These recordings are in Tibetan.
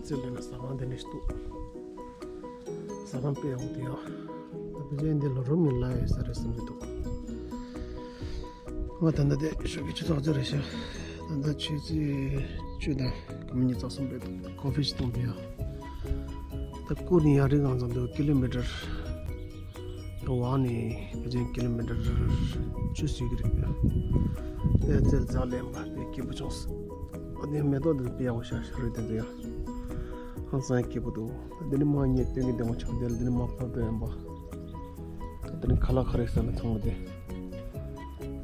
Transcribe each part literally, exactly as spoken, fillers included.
ཚེ་ལས་ན་ཟ་ཁང་དེ་ནས་འདུག་ཟ་ཁང་དཔེ་ཡག་པོ་འདུག་ཡ། ད་ཕལ་ཆེར་འདི་ལོ་རོ་མིན་ལ་ཡོད་ས་རེད་བསམ་གྱི་འདུག་ང་ད་ལྟ་དེ་ཞོགས་ཀྱི་ཆུ་ཚོད་བརྒྱད་རེད་ཤག་ད་ལྟ་ཆུ་ཚོད་བཅུ་དང་སྐར་མ་ཉི་ཤུ་རྩ་གསུམ་རེད་འདུག་ཀོ་ཧྥི་ཞིག་འཐུང་གི་ཡ། ད་ཀུ་ནི་ཡ་རི་གང་ཙམ་འདུག་ཀི་ལོ་མི་ཊར་ཝང་ནས་ཕལ་ཆེར་ཀི་ལོ་མི་ཊར་བཅུ་ཟིན་གྱི་རེད། དེ་ཚེ་ལ་ཛ་ལེམ་པ་དཔེ་སྐྱིད་པོ་བྱུང་སོང་། ཨ་ནི་མེ་ཏོག་འདི་དཔེ་ཡག་པོ་ཤར་ཤར་རེད་དེ་འདུག་ཡ། ཧང་སང་ཡ་སྐྱིད་པོ་འདུག་ད་འདི་ནི་མ་ངས་སྟོན་གྱི་འདུག་ཆགས་བསྡད་ལ་འདི་ནི་མ་ཕབ་འགྲོ་ཡིན་པ། ད་འདི་ནི་ཁ་ལག་ག་རེ་ཟ་ན་ཚང་མ་དེ།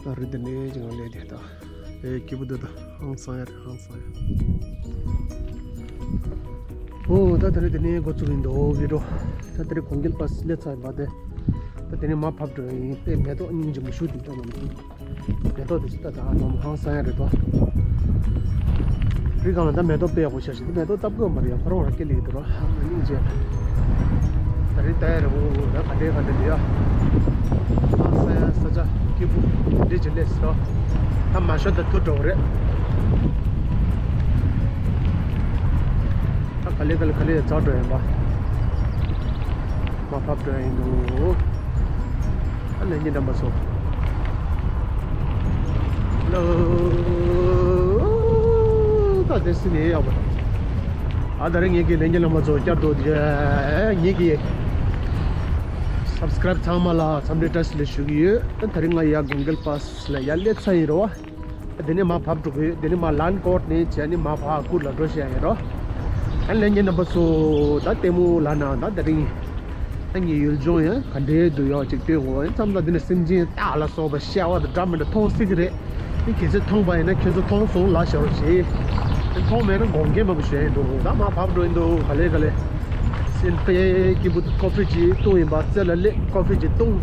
ད་རི་དེ་ནས་ཅིག་ལས་དེ་ད། ཨེ་སྐྱིད་པོ་འདུག་ད་ཧང་སང་ཡ་རེད་ཧང་སང་ཡ། ཨོ་ད་ད་རི་དེ་ནས་འགོ་བཙུགས་ཡིན་འདུག་ཨོ་བི་རོ། ད་ད་རི་གོང་འགེལ་པ་སླེབས་ཚར་ཡིན་པ་དེ། ད་དེ་ནས་མར་བབས་འགྲོ་ཡིན་དཔེ་མེ་ཏོག་སྙིང་རྗེ་མོ་ཞུ་དེ་ལྟ་བ་ནི། མེ་ཏོག་དེ་ཚོ་ད་ད་ཧང་སང་ཡ་རེད་དོ། རི་སྒང་ལ་ད་མེ་ཏོག་དཔེ་ཡག་པོ་ཤར་ཞིག་འདི་མེ་ཏོག་བཏབ་དགོས་མ་རེད་ཡ། ཁོ་རང་རང་སྐྱེ་ལེགས་འདུག་རོ། ཧ་མ་སྙིང་རྗེ། ད་རེས་ད་ཡ་རེད་འོ་ད་ག་འདྲའི་ག་འདྲ་འདུག་ཡ། ཧང་སང་ཡ་ས་ཆ་སྐྱིད་པོ་འདི་འདྲ་ཅིག་སླེབས་སོ། ད་མ་ཤོད་ད་ཐུར་འགྲོ་གི་རེད། ད་ག་ལེ་ག་ལེ་ག་ལེ་ཚར་འགྲོ་ཡིན་པ། མར་བབས་འགྲོ་ཡིན་འདུག་ཨ་ལས་ཉིན་འགྲམ་པ་ཚོ། ལོ། ད་དེ་སྲིད་ནས་ཡག་པོ། ཨ་ད་རེས་ངེད་ཀྱི་ལས་ཉིན་འགྲམ་པ་ཚོ་བསྐྱར་དུ་དེ་ངེད་ཀྱི་སབ་སི་ཀ་རེབ་ཚང་མ་ལ་འཚམས་འདྲི་བཀྲ་ཤིས་བདེ་ལེགས་ཞུ་གི་ཡོད། ད་རེས་ང་ཡ་གོང་འགེལ་པ་སི་ལ་ཡ་སླེབས་ཚར་ཡིན་རོ། དེ་ནས་མར་བབས་འགྲོ་གི་ཡོད། དེ་ནས་མར་ལན་ཀོར་ནས་བྱས་ནས་མར་ཕར་གུར་ལ་འགྲོ་བཤད་ཡིན་རོ། ཨ་ལས་ཉིན་རྣམ་པ་ཚོ་ད་ལྟད་མོ་ལ་ན་ད་དེ་རིང་ཨ་ངའི་ཡུལ་ལྗོངས་ཡང་ག་འདྲའི་འདུག་ཡོད་ཅིག་སྟོན་དགོས་ཡིན་བསམ། ད་འདི་ནས་སེམས་ཅན་སྟག་ལ་སོགས་པ་ཤ་བ་དང་འདྲ་མི་འདྲ་མཐོང་སྲིད་ཀྱི་རེད། དེ་གལ་སྲིད་མཐོང་པ་ཡིན་ན་ཁྱེད་ཚོ་མཐོང་སོང་ལབ་ཤོག་ཞེས། དེ་མཐོང་མེད་ན་དགོངས་འགལ་མང་པོ་ཞུ་ཡ་ཡིན་འདུག་ད་མར་བབས་འགྲོ་ཡིན་འདུག་ག་ལེ་ག་ལེ། སེམས་དཔེ་སྐྱིད་པོ་ཀོ་ཧྥི་ཅིག་བཏུང་ཡིན་པ། རྩེ་ལ་སླེབས་ཀོ་ཧྥི་ཅིག་བཏུང་།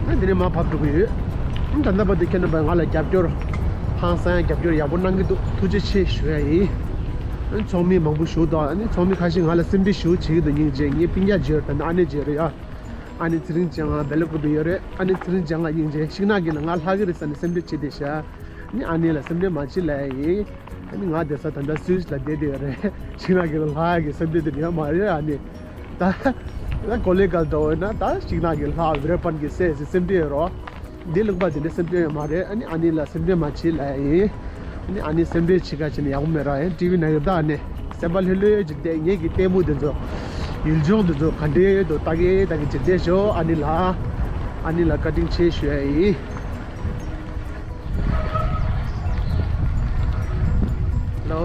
ང་འདི་ནས་མར་བབས་འགྲོ་གི་ཡོད། ད་ལྟ་བར་དུ་ཁྱེད་རྣམ་པས་ང་ལ་རྒྱབ་སྐྱོར། ཧང་སང་རྒྱབ་སྐྱོར་ཡག་པོ་གནང་གི་འདུག་ཐུགས་རྗེ་ཆེ་ཞུ་ཡ་ཡིན། ཚོགས་མི་མང་པོ་ཞུ་དང་ཨ་ནི་ཚོགས་མི་ཁ་ཤས་ང་ལ་སེམས་ཁྲལ་ཞུ་བྱེད་ཀྱི་འདུག་སྙིང་རྗེ། ངའི་སྤུན་ཀྱག་བརྗོད་ད་ནི་ཨ་ནེ་བརྗོད་རེད་ཡ། ཨ་ནེ་ཚེ་རིང་ཅན་ང་བེ་ལ་ཀུ་ཏུ་ཡོད་རེད། ཨ་ནེ་ཚེ་རིང་ཅན་ང་སྙིང་རྗེ། ཤིང་ནགས་ཀྱི་ལ་ང་ལྷག་གི་རེད་ཟེར་ནས་སེམས་ཁྲལ་བྱེད་བསྡད་ཤག་ཨ་ནི་ཨ་ནེ་ལ་སེམས་ཁྲལ་མ་བྱེད་ལབ་ཡ་ཡིན། ཨ་ནི་ང་བསྡད་ས་ད་ལྟ་སུད་སི་ལ་བསྡད་བསྡད་ཡོད་རེད། ཤིང་ནགས་ཀྱི་ལ་ལྷག་གི་སེམས་ཁྲལ་དེ་ཡོད་མ་རེད། ཨ་ནི་ད་ད་གོ་ལེ་གལ་དུ་འོ་ན་ད་ཤིང་ནགས་ཀྱི་ལྷག་བེ་ར་པན་གྱི་སེ་སེ་སེམས་ཁྲལ་ཡོད་རོ། འདི་ལུག་པ་དེ་འདྲ་སེམས་ཁྲལ་ཡོད་མ་རེད། ཨ་ནི་ཨ་ནེ་ལ་སེམས་ཁྲལ་མ་བྱེད་ལབ་ཡ་ཡིན། ཨ་ནི་ཨ་ནེ་སེམས་ཁྲལ་བྱེད་ག་བྱེད་ན་ཡག་པོ་མེད་ར་ཡིན། ཊི་ཝི་ནང་གི་ད་ཨ་ནེ་སེམས་པ་ལྷོད་ལྷོད་ཅིག་བསྡད། ངེད་ཀྱི་ལྟད་མོ་དེ་ཚོ་ཡུལ་ལྗོངས་དེ་ཚོ་ག་འདྲའི་འདུག་ལྟ་གི་ལྟ་གི་ཅིག་བསྡད་ཤོག་ཨ་ནེ་ལ་ཨ་ནེ་ལ་བཀའ་དྲིན་ཆེ་ཞུ་ཡ་ཡིན། ལོ།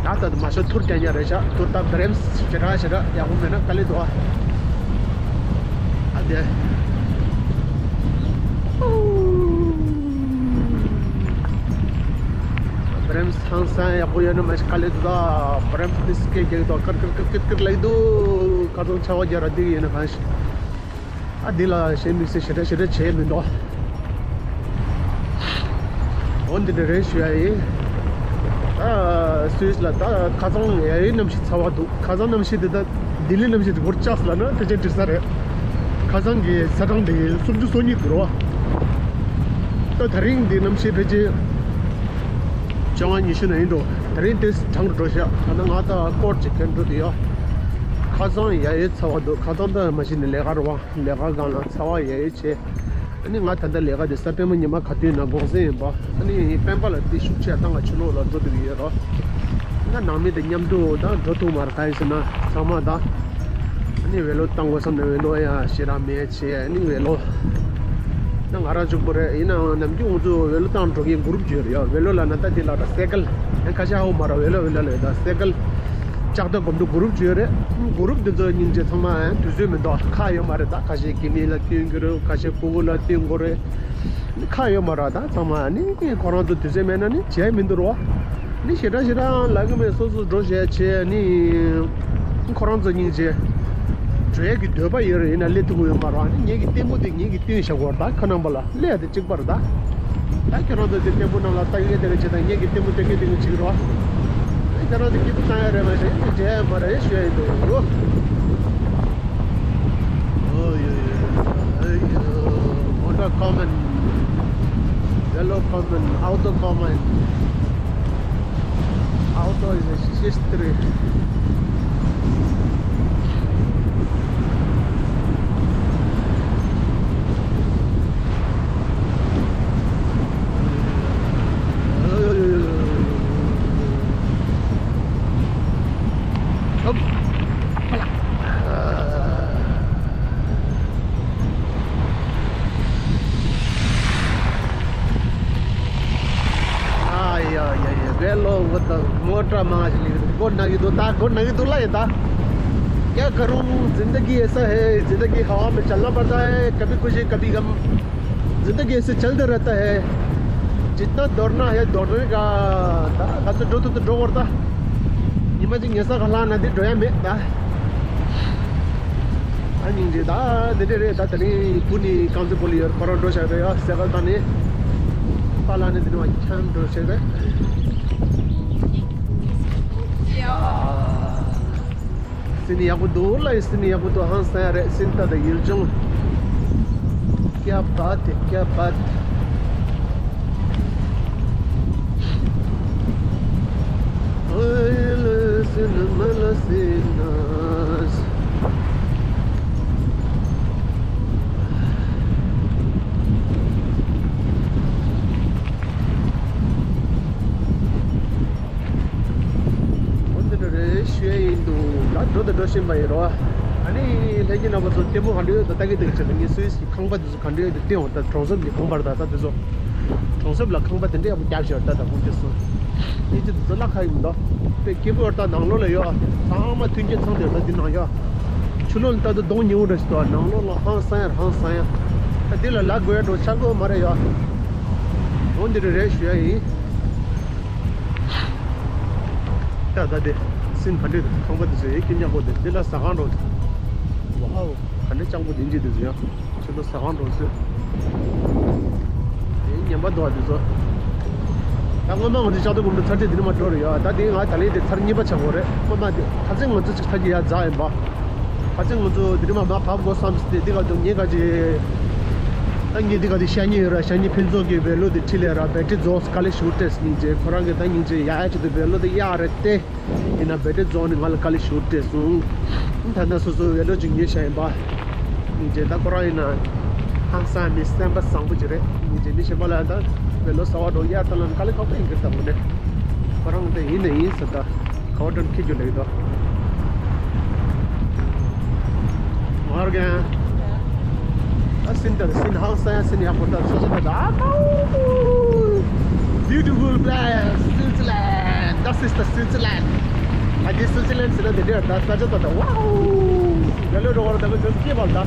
ད་ལྟ་དུ་མ་ཤོ་ཐུར་རྒྱག་ཡ་རེད་ཤག་ཐུར་ད་བེ་རེམ་སི་ཞེ་དྲག་ཞེ་དྲག་ཡག་པོ་མེད་ན་དཀའ་ལས་འདུག་ཨ། ཨ་དེ། བེ་རེམ་སི་ཧང་སང་ཡག་པོ་ཡོད་ན་མ་ཤི་དཀའ་ལས་འདུག་ད། བེ་རེམ་སི་ཏི་སི་ཀེ་རྒྱག་གི་འདུག་ཀིར་ཀིར་ཀིར་ཀིར་ཀིར་ལབ་ཀྱི་འདུག་ཁ་ཚང་ཆ་བ་རྒྱག་ར་འདི་ཡིན་ན་གང་ཤི། ཨ་འདི་ལ་ཞེ་དམིགས་བསལ་ཞེ་དྲག་ཞེ་དྲག་བྱས་མི་འདུག་འོ་འདི་འདྲ་རེད་ཞུ་ཡ་ཡིན། ད་སུད་སི་ལ་ད་ཁ་སང་ཡ་ཡི་གནམ་གཤིས་ཚ་བ་འདུག་ཁ་སང་གནམ་གཤིས་འདི་ད་ལྡི་ལི་གནམ་གཤིས་འདི་སྐོར་བཅག་ལ་ན་དེ་ཅན་འགྲིག་ས་རེད། ཁ་སང་གི་ཚ་གྲང་འདི་སུམ་ཅུ་སོ་གཉིས་འདུག་རོ། ད་དེ་རིང་འདི་གནམ་གཤིས་ཕལ་ཆེར་བཅོ་ལྔ་ཉི་ཤུ་ན་ཡིན་འགྲོ། དེ་རིང་དེ་གྲང་རུ་འགྲོ་ཤག་ད་ནི་ང་ད་ཀོཊ་ཅིག་གྱོན་འགྲོ་དུ་ཡོད། ཁ་སང་ཡ་ཡི་ཚ་བ་འདུག་ཁ་སང་ད་མ་གཞི་ནས་ལས་ཀ་རུ་བ་ལས་ཀ་སྒང་ལ་ཚ་བ་ཡ་ཡི་བྱས། ཨ་ནི་ང་ད་ལྟ་ལས་ཀ་དེ་གཟའ་སྤེན་པ་ཉི་མ་ག་དུས་ན་དགོངས་སེལ་ཡིན་པ། ཨ་ནི་སྤེན་པ་ལ་དེ་ཤུགས་ཆེ་བཏང་ག་ཕྱི་ལོགས་ལ་འགྲོ་འདོད་ཀྱི་ཡོད་རོ། ང་ནང་མི་དང་མཉམ་དུ་ད་འགྲོ་ཐུབ་མ་རེད། གང་ཡིན་ཟེར་ན་ཚང་མ་ད་ཨ་ནི་ཝེ་ལོ་བཏང་དགོས་བསམ་ནས་ཝེ་ལོ་ཡང་ཞེ་དྲག་མེད་བྱས། ཨ་ནི་ཝེ་ལོ་ད་ང་རང་གཅིག་པུ་རེད། ཡིན་ནའང་ནམ་རྒྱུན་ང་ཚོ་ཝེ་ལོ་བཏང་འགྲོ་མཁན་གུ་རུབ་ཅིག་ཡོད་རེད་ཡ། ཝེ་ལོ་ལབ་ན་ད་དེ་ལ་ད་སེ་ཀལ་ཡང་ཁ་ཤས་ཧ་གོ་མ་རེད། ཝེ་ལོ་ཝེ་ལོ་ལབ་ད་སེ་ཀལ་ལྕགས་ཐག་སྒོམ་འགྲོ་གུ་རུབ་ཅིག་ཡོད་རེད། གུ་རུབ་དེ་ཚོ་སྙིང་རྗེ་ཚང་མ་ཡང་དུས་ཚོད་མི་འདུག་ཁག་ཡོད་མ་རེད། ད་ཁ་ཤས་ཀི་མི་ལ་བསྟུན་དགོས་རེད། ཁ་ཤས་ཕྲུ་གུ་ལ་བསྟུན་དགོས་རེད། ཁག་ཡོད་མ་རེད། ད་ཚང་མ་ནི་ཁོ་རང་ཚོ་དུས་ཚོད་མེད་ན་ནི་བྱས་མི་འདུག་རོ། ནི་ཞེ་དྲག་ཞེ་དྲག་ལབ་གི་མེད། སོ་སོ་འགྲོ་བྱས་བྱས་ནི་ཁོ་རང་ཚོ་སྙིང་རྗེ། འགྲོ་ཡས་ཀྱི་འདོད་པ་ཡོད་རེད། ཡིན་ན་སླེབས་ཐུབ་ཀྱི་ཡོད་མ་རེད། ནི་ངེད་ཀྱི་ལྟད་མོ་དེ་ངེད་ཀྱི་བསྟན་བཞག་དགོས་རེད། ད་ཁ་ནང་པ་ལ་སླེབས་ཡ་དེ་གཅིག་པ་རེད། ད་ད་ཁྱེད་རང་ཚོ་དེ་ལྟད་མོ་ནང་ལ་ལྟ་གི་དེ་ག་བྱེད་དང་། ངེད་ཀྱི་ལྟད་མོ་དེ་ག་དེ་ག་བྱེད་ཀྱི་རེད་བ། ཁྱེད་རང་ཚོ་སྐྱིད་པོ་བཏང་ཡ་རེད་མ་ཤེས། འདི་འདྲ་མ་རེད་ཞུ་ཡ་ཡིན་འདུག Oh, yeah, yeah, yeah. Hey, uh, motor coming. Yellow coming. Auto coming. Auto is a History. ཨ་ཡ་ཡ་ཡ། བེ་ལོ་བུ་དང་མོ་ཊ་མང་ཞིག་ལས་སྒོ་ན་གི་འདུག་ད་སྒོ་ན་གི་འདུག་ལ་ཡིན་ད། क्या करूं, जिंदगी ऐसा है, जिंदगी हवा में चलना पड़ता है, कभी खुशी कभी गम, जिंदगी ऐसे चलते रहता है, जितना दौड़ना है दौड़ने का। ད་ག་ཚོད་འགྲོ་ཐུབ་ཏུ་འགྲོ་བར་ད། ཉི་མ་གཅིག་ཉལ་ས་ག་ལ་ན་འདི་འགྲོ་ཡ་མེད་ད། ཨ་སྙིང་རྗེ་ད་འདི་འདྲ་རེད་ད། དེ་རིང་བུ་ནི་རྐང་རྩེད་སྤོ་ལི་ཡོད་ཁོ་རང་འགྲོ་བཞག་རེད་ཡ། སེ་ཀལ་བཏང་ནས་པཱ་ལགས་ནི་འདི་ནས་མར་འཁྱམས་འགྲོ་བཞག་རེད་ཡ། སེམས་ཡག་པོ་འདུག་ལ། སེམས་ཡག་པོ་འདུག་ཧང་སང་ཡ་རེད། སེམས་ད་ད་ཡུལ་ལྗོངས། क्या बात है, क्या बात है। འོ་འདི་འདྲ་རེད་ཞུ་ཡ་ཡིན་འདུག་ད་འགྲོ་དང་འགྲོ་བཞིན་པ་ཡིན་རོ། ཨ་ནི་ལྷན་རྒྱས་རྣམ་པ་ཚོ་ལྟད་མོ་ག་འདྲ་ཡོད་ད་ལྟ་གི་འདུག་ཅེས་ངས་སུད་སི་གི་ཁང་པ་འདི་ཚོ་ག་འདྲ་ཡོད་དེ་བལྟས་འོང་ད། གྲོང་གསེབ་ཀྱི་ཁང་པ་རེད་ད། ད་འདི་ཚོ་གྲོང་གསེབ་ལ་ཁང་པ་དེ་འདྲ་ཡག་པོ་བརྒྱབ་བཞག་ད། ད་ཁོང་ཚོས་སུ་ཡིན་གྱི་འདི་ཚོ་ལ་ཁ་ཡིན་འདུག་དཔེ་སྐྱིད་པོ་ཡོད་ད། ནང་ལོགས་ལ་ཡོད་ཚང་མ་མཐུན་རྐྱེན་ཚང་བསྡད་ད། འདི་ནང་ཡོད་ཆུ་ལོག་ལ་ད་དུང་གདོང་ཉེ་བོ་འདྲ་ཞིག་འདུག་ནང་ལོགས་ལ་ཧང་སང་ཡ་ཧང་སང་ཡ། ད་འདི་ལ་ལ་དགོས་ཡ་འགྲོ་ཆག་དགོས་མ་རེད་ཡོད། འོ་འདི་འདྲ་རེད་ཞུ་ཡ་ཡིན། ད་ད་དེ་སེམས་ག་འདྲས་འདུག་ཁང་པ་དེ་ཚོ་ཡེ་སྐྱིད་ཉག་པོ་དེ་འདི་ལ་ཟ་ཁང་འགྲོ། ཝའོ། ག་འདྲས་སྤྱང་པོ་དེ་འཇིག་དེ་ཚོ་ཡང་ཁྱོད་ཚོ་ཟ་ཁང་འགྲོ་ཚོད། དེ་ངན་པ་འདུག་ཨ་དེ་ཚོ། ད་སྔོན་མ་ང་ཚོ་ལྕགས་རྟ་དགུན་འབུ་ཚར་གཅིག་དེ་ནས་མ་འགྲོ་རེད་ཡ། ད་དེ་ང་ད་ལན་དེ་ཚར་གཉིས་པ་ཆགས་པ་རེད། སྔོན་མ་དེ་ཁ་སང་ང་ཚོ་གཅིག་ཚར་གྱི་ཡ་འཛག་ཡིན་པ། ཁ་སང་ང་ཚོ་དེ་ནས་མ་མ་བབས་དགོས་བསམ་སྟེ་འདི་ག་དུ་ངས་ག་ཅི། ད་ངས་འདི་ག་དེ་ཤ་ཉེ་ཡོད་ར། ཤ་ཉེ་ཕུན་ཚོགས་ཀྱི་བེ་ལོ་དེ་ཁྲིད་ལས་ར། བེ་ཏྲི་རྫོང་དཀའ་ལས་ཞུ་སྤྲད་སྙིང་རྗེ། ཁོ་རང་གི་ད་སྙིང་རྗེ་ཡ་ཡ་ཆེད་དུ་བེ་ལོ་དེ་གཡར་རེད་དེ། ཡིན་ན་བེ་ཏྲི་རྫོང་ནས་ང་ལ་དཀའ་ལས་ཞུ་སྤྲད་སོང་། ད་ལྟ་སོ་སོ་བེ་ལོ་ཅིག་ཉོས་བཞག་ཡིན་པ། སྙིང་རྗེ། ད་ཁོ་རང་ཡིན་ན་ཧང་སང་མི་སེམས་པ་བཟང་པོ་ཅིག་རེད། སྙིང་རྗེ། མི་གཞན་པ་ལ་ད་བེ་ལོ་ཟ་བར་འགྲོ་ཡ་ད་ལ་དཀའ་ལས་ཁག་པོ་ཡིན་གྱི་ད་དངོས་གནས། ཁོ་རང་ད་ཡིན་ན་ཡིན་ཟེར་ད། ཁ་བ་དྲན་ཁྱེད་རྒྱུ་ལེགས་དོ། ངར་གན། ཨ་སིན་ད་སིན་ཧང་སང་སིན་ཡག་པོ་ད་སོ་སོ་ད་ད། Beautiful place, Switzerland. Das ist das Switzerland. ཨ་ཇི་སུ་ཅི་ལན་སི་ན་དེ་འདྲ་ད་ས་ཆ་ད་ད། ཝའོ། ཡ་ལོ་རོ་བར་ད་ག་ཅོ་སྐྱེ་བ་ད།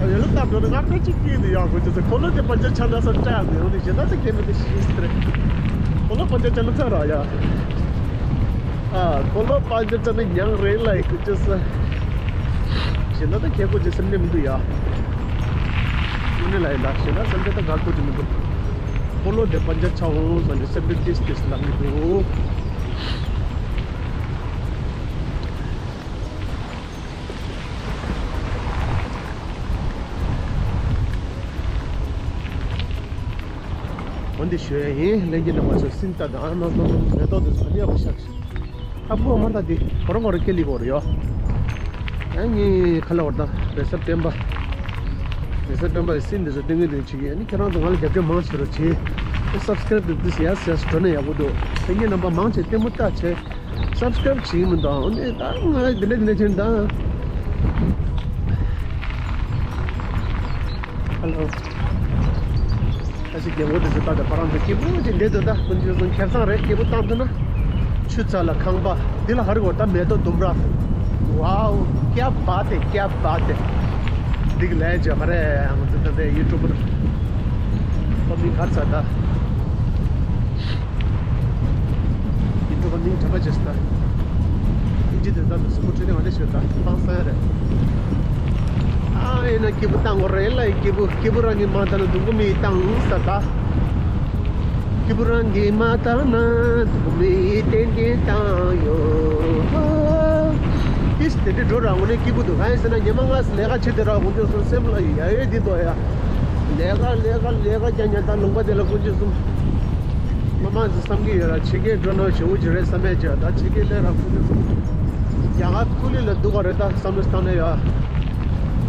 ཡ་ལོ་ད་འགྲོ་ན་ང་ད་ཅིག་སྐྱེ་དེ་ཡག་པོ་ཅོ་ས་ཁོ་ལོ་དེ་པ་ཅ་ཆ་ན་ས་ཏྲ་ཡ་དེ་འོ་དེ་ཇི་ད་ས་སྐྱེ་མི་དེ་ཤི་སྟེ། ཁོ་ལོ་པ་ཅ་ཆ་ན་ཚ་ར་ཡ། ཨ་ཁོ་ལོ་པ་ཅ་ཆ་ན་ཉང་རེ་ལ་ཡི་ཁུ་ཅོ་ས། ཇི་ད་ད་ཁེ་ཁོ་ཅི་སེམས་ནས་མི་འདུག་ཡ། ཨུ་ནི་ལ་ཡི་ལ་ཤི་ན་སེམས་ཅ་ད་ག་ཁོ་ཅི་མི་འདུག་ཁོ་ལོ་དེ་པ་ཅ་ཆ་འོང་ས་ནི་སེམས་ནས་ཏིས་ཏིས་ལ་མི་འདུག་འོན་ཏེ་ཞུ་ཡ་ཡིན། ལྷན་རྒྱས་རྣམ་པ་ཚོ་སིན་ད་དང་ཨ་མ་མ་མ་མེ་ཏོག་དེ་ཚོ་ག་ནས་ཡག་པོ་ཤག་ཤག་ཨ་ཕོ་མ་ད་དེ་ཁོ་རང་ཁོ་རང་ཁེ་ལི་གོ་རེ་ཡོ། ཨ་ངའི་ཁ་ལ་བར་ད་རེ་ས་སྤེན་པ། རེ་ས་སྤེན་པ་ཡི་སིན་དེ་ཚོ་སྟོན་གི་འདུག་ཅིག་ཨ་ནི་ཁྱེད་རང་ཚོ་ང་ལ་རྒྱབ་སྐྱོར་མང་ཆེ་རོ་བྱེད། ཨ་སབ་སི་ཀ་རེབ་དེ་དུས་ཡ་སི་ཡ་སི་འགྲོ་ན་ཡག་པོ་འདུག་ལྷན་རྒྱས་རྣམ་པ་མང་ཆེ་ལྟད་མོ་ལྟ་བྱེད། སབ་སི་ཀ་རེབ་བྱེད་ཀྱི་མི་འདུག་ཨ་ནི་ད་ང་དེ་འདྲ་དེ་འདྲ་བྱེད་ད། ཧ་ལོ། ཨ་ཅེ་རྒན་གོག་དེ་ཚོ་ད་ལྟ་ཁོ་རང་ཚོ་སྐྱིད་པོ་ཅིག་བསྡད་འདུག་ད་ཁོ་ཚོ་ཁེ་བཟང་རེད། སྐྱིད་པོ་བཏང་ཐུབ་ན། ཆུ་ཚ་ལ་ཁང་པ། འདི་ལ་ཧ་རི་གོ་ད་མེ་ཏོག་ལྡུམ་ར། ཝའོ། क्या बात है, क्या बात है། འདི་གི་ལས་བྱ་བ་རེད། ང་ཚོ་ད་ལྟ་ཡུ་ཊུབ་པར། ཁོ་མིང་ག་རེ་ཟེར་ད། ཡིན་འགྲོ་བ་མིང་དྲན་པ་བྱེད་སྲིད་ད། ཨིན་ཇི་དེ་ཚོ་ལ་གཟུགས་པོ་འཕྲོད་བསྟེན་མ་བྱེད་ཤོད་ད་ཧང་སང་རེད། ཨ་ཡིན་ན་སྐྱིད་པོ་བཏང་དགོས་རེད་ལ་སྐྱིད་པོ་སྐྱིད་པོ་རང་གིས་མ་བཏང་ན་སྡུག་པོ་མིས་བཏང་ས་ད། སྐྱིད་པོ་རང་གིས་མ་བཏང་ན་སྡུག་པོ་མིས་ཏན་ཏན་བཏང་ཡོད། ཨིས་དེ་འདྲ་འགྲོ་ར་དངོས་གནས་སྐྱིད་པོ་འདུག་གང་ཡིན་ཟེར་ན་ཉི་མ་ལྔ་ཙམ་ལས་ཀ་བྱེད་དེ་ར་དགོངས་རྒྱུ་སོང་སེམས་ལ་ཡ་ཡོད་འདི་འདུག་ཡ། ལས་ཀ་ལས་ཀ་ལས་ཀ་རྐྱང་རྐྱང་ད་ལུང་པ་དེ་ལ་དགོངས་རྒྱུ་སོང་། མ་མང་ཟིག་བསམ་གྱི་ཡོད་ར། ཕྱི་རྒྱལ་འགྲོ་ན་ཞེ་པོ་ཅིག་རེད་བསམ་མེད་ཅིག་ད་ཕྱི་རྒྱལ་སླེབས་ར་ཁུ་ལི་རྒྱ་གར་ཀུ་ལི་ལ་སྡུག་ག་རེད། ད་བསམ་བློ་བཏང་ན་ཡ།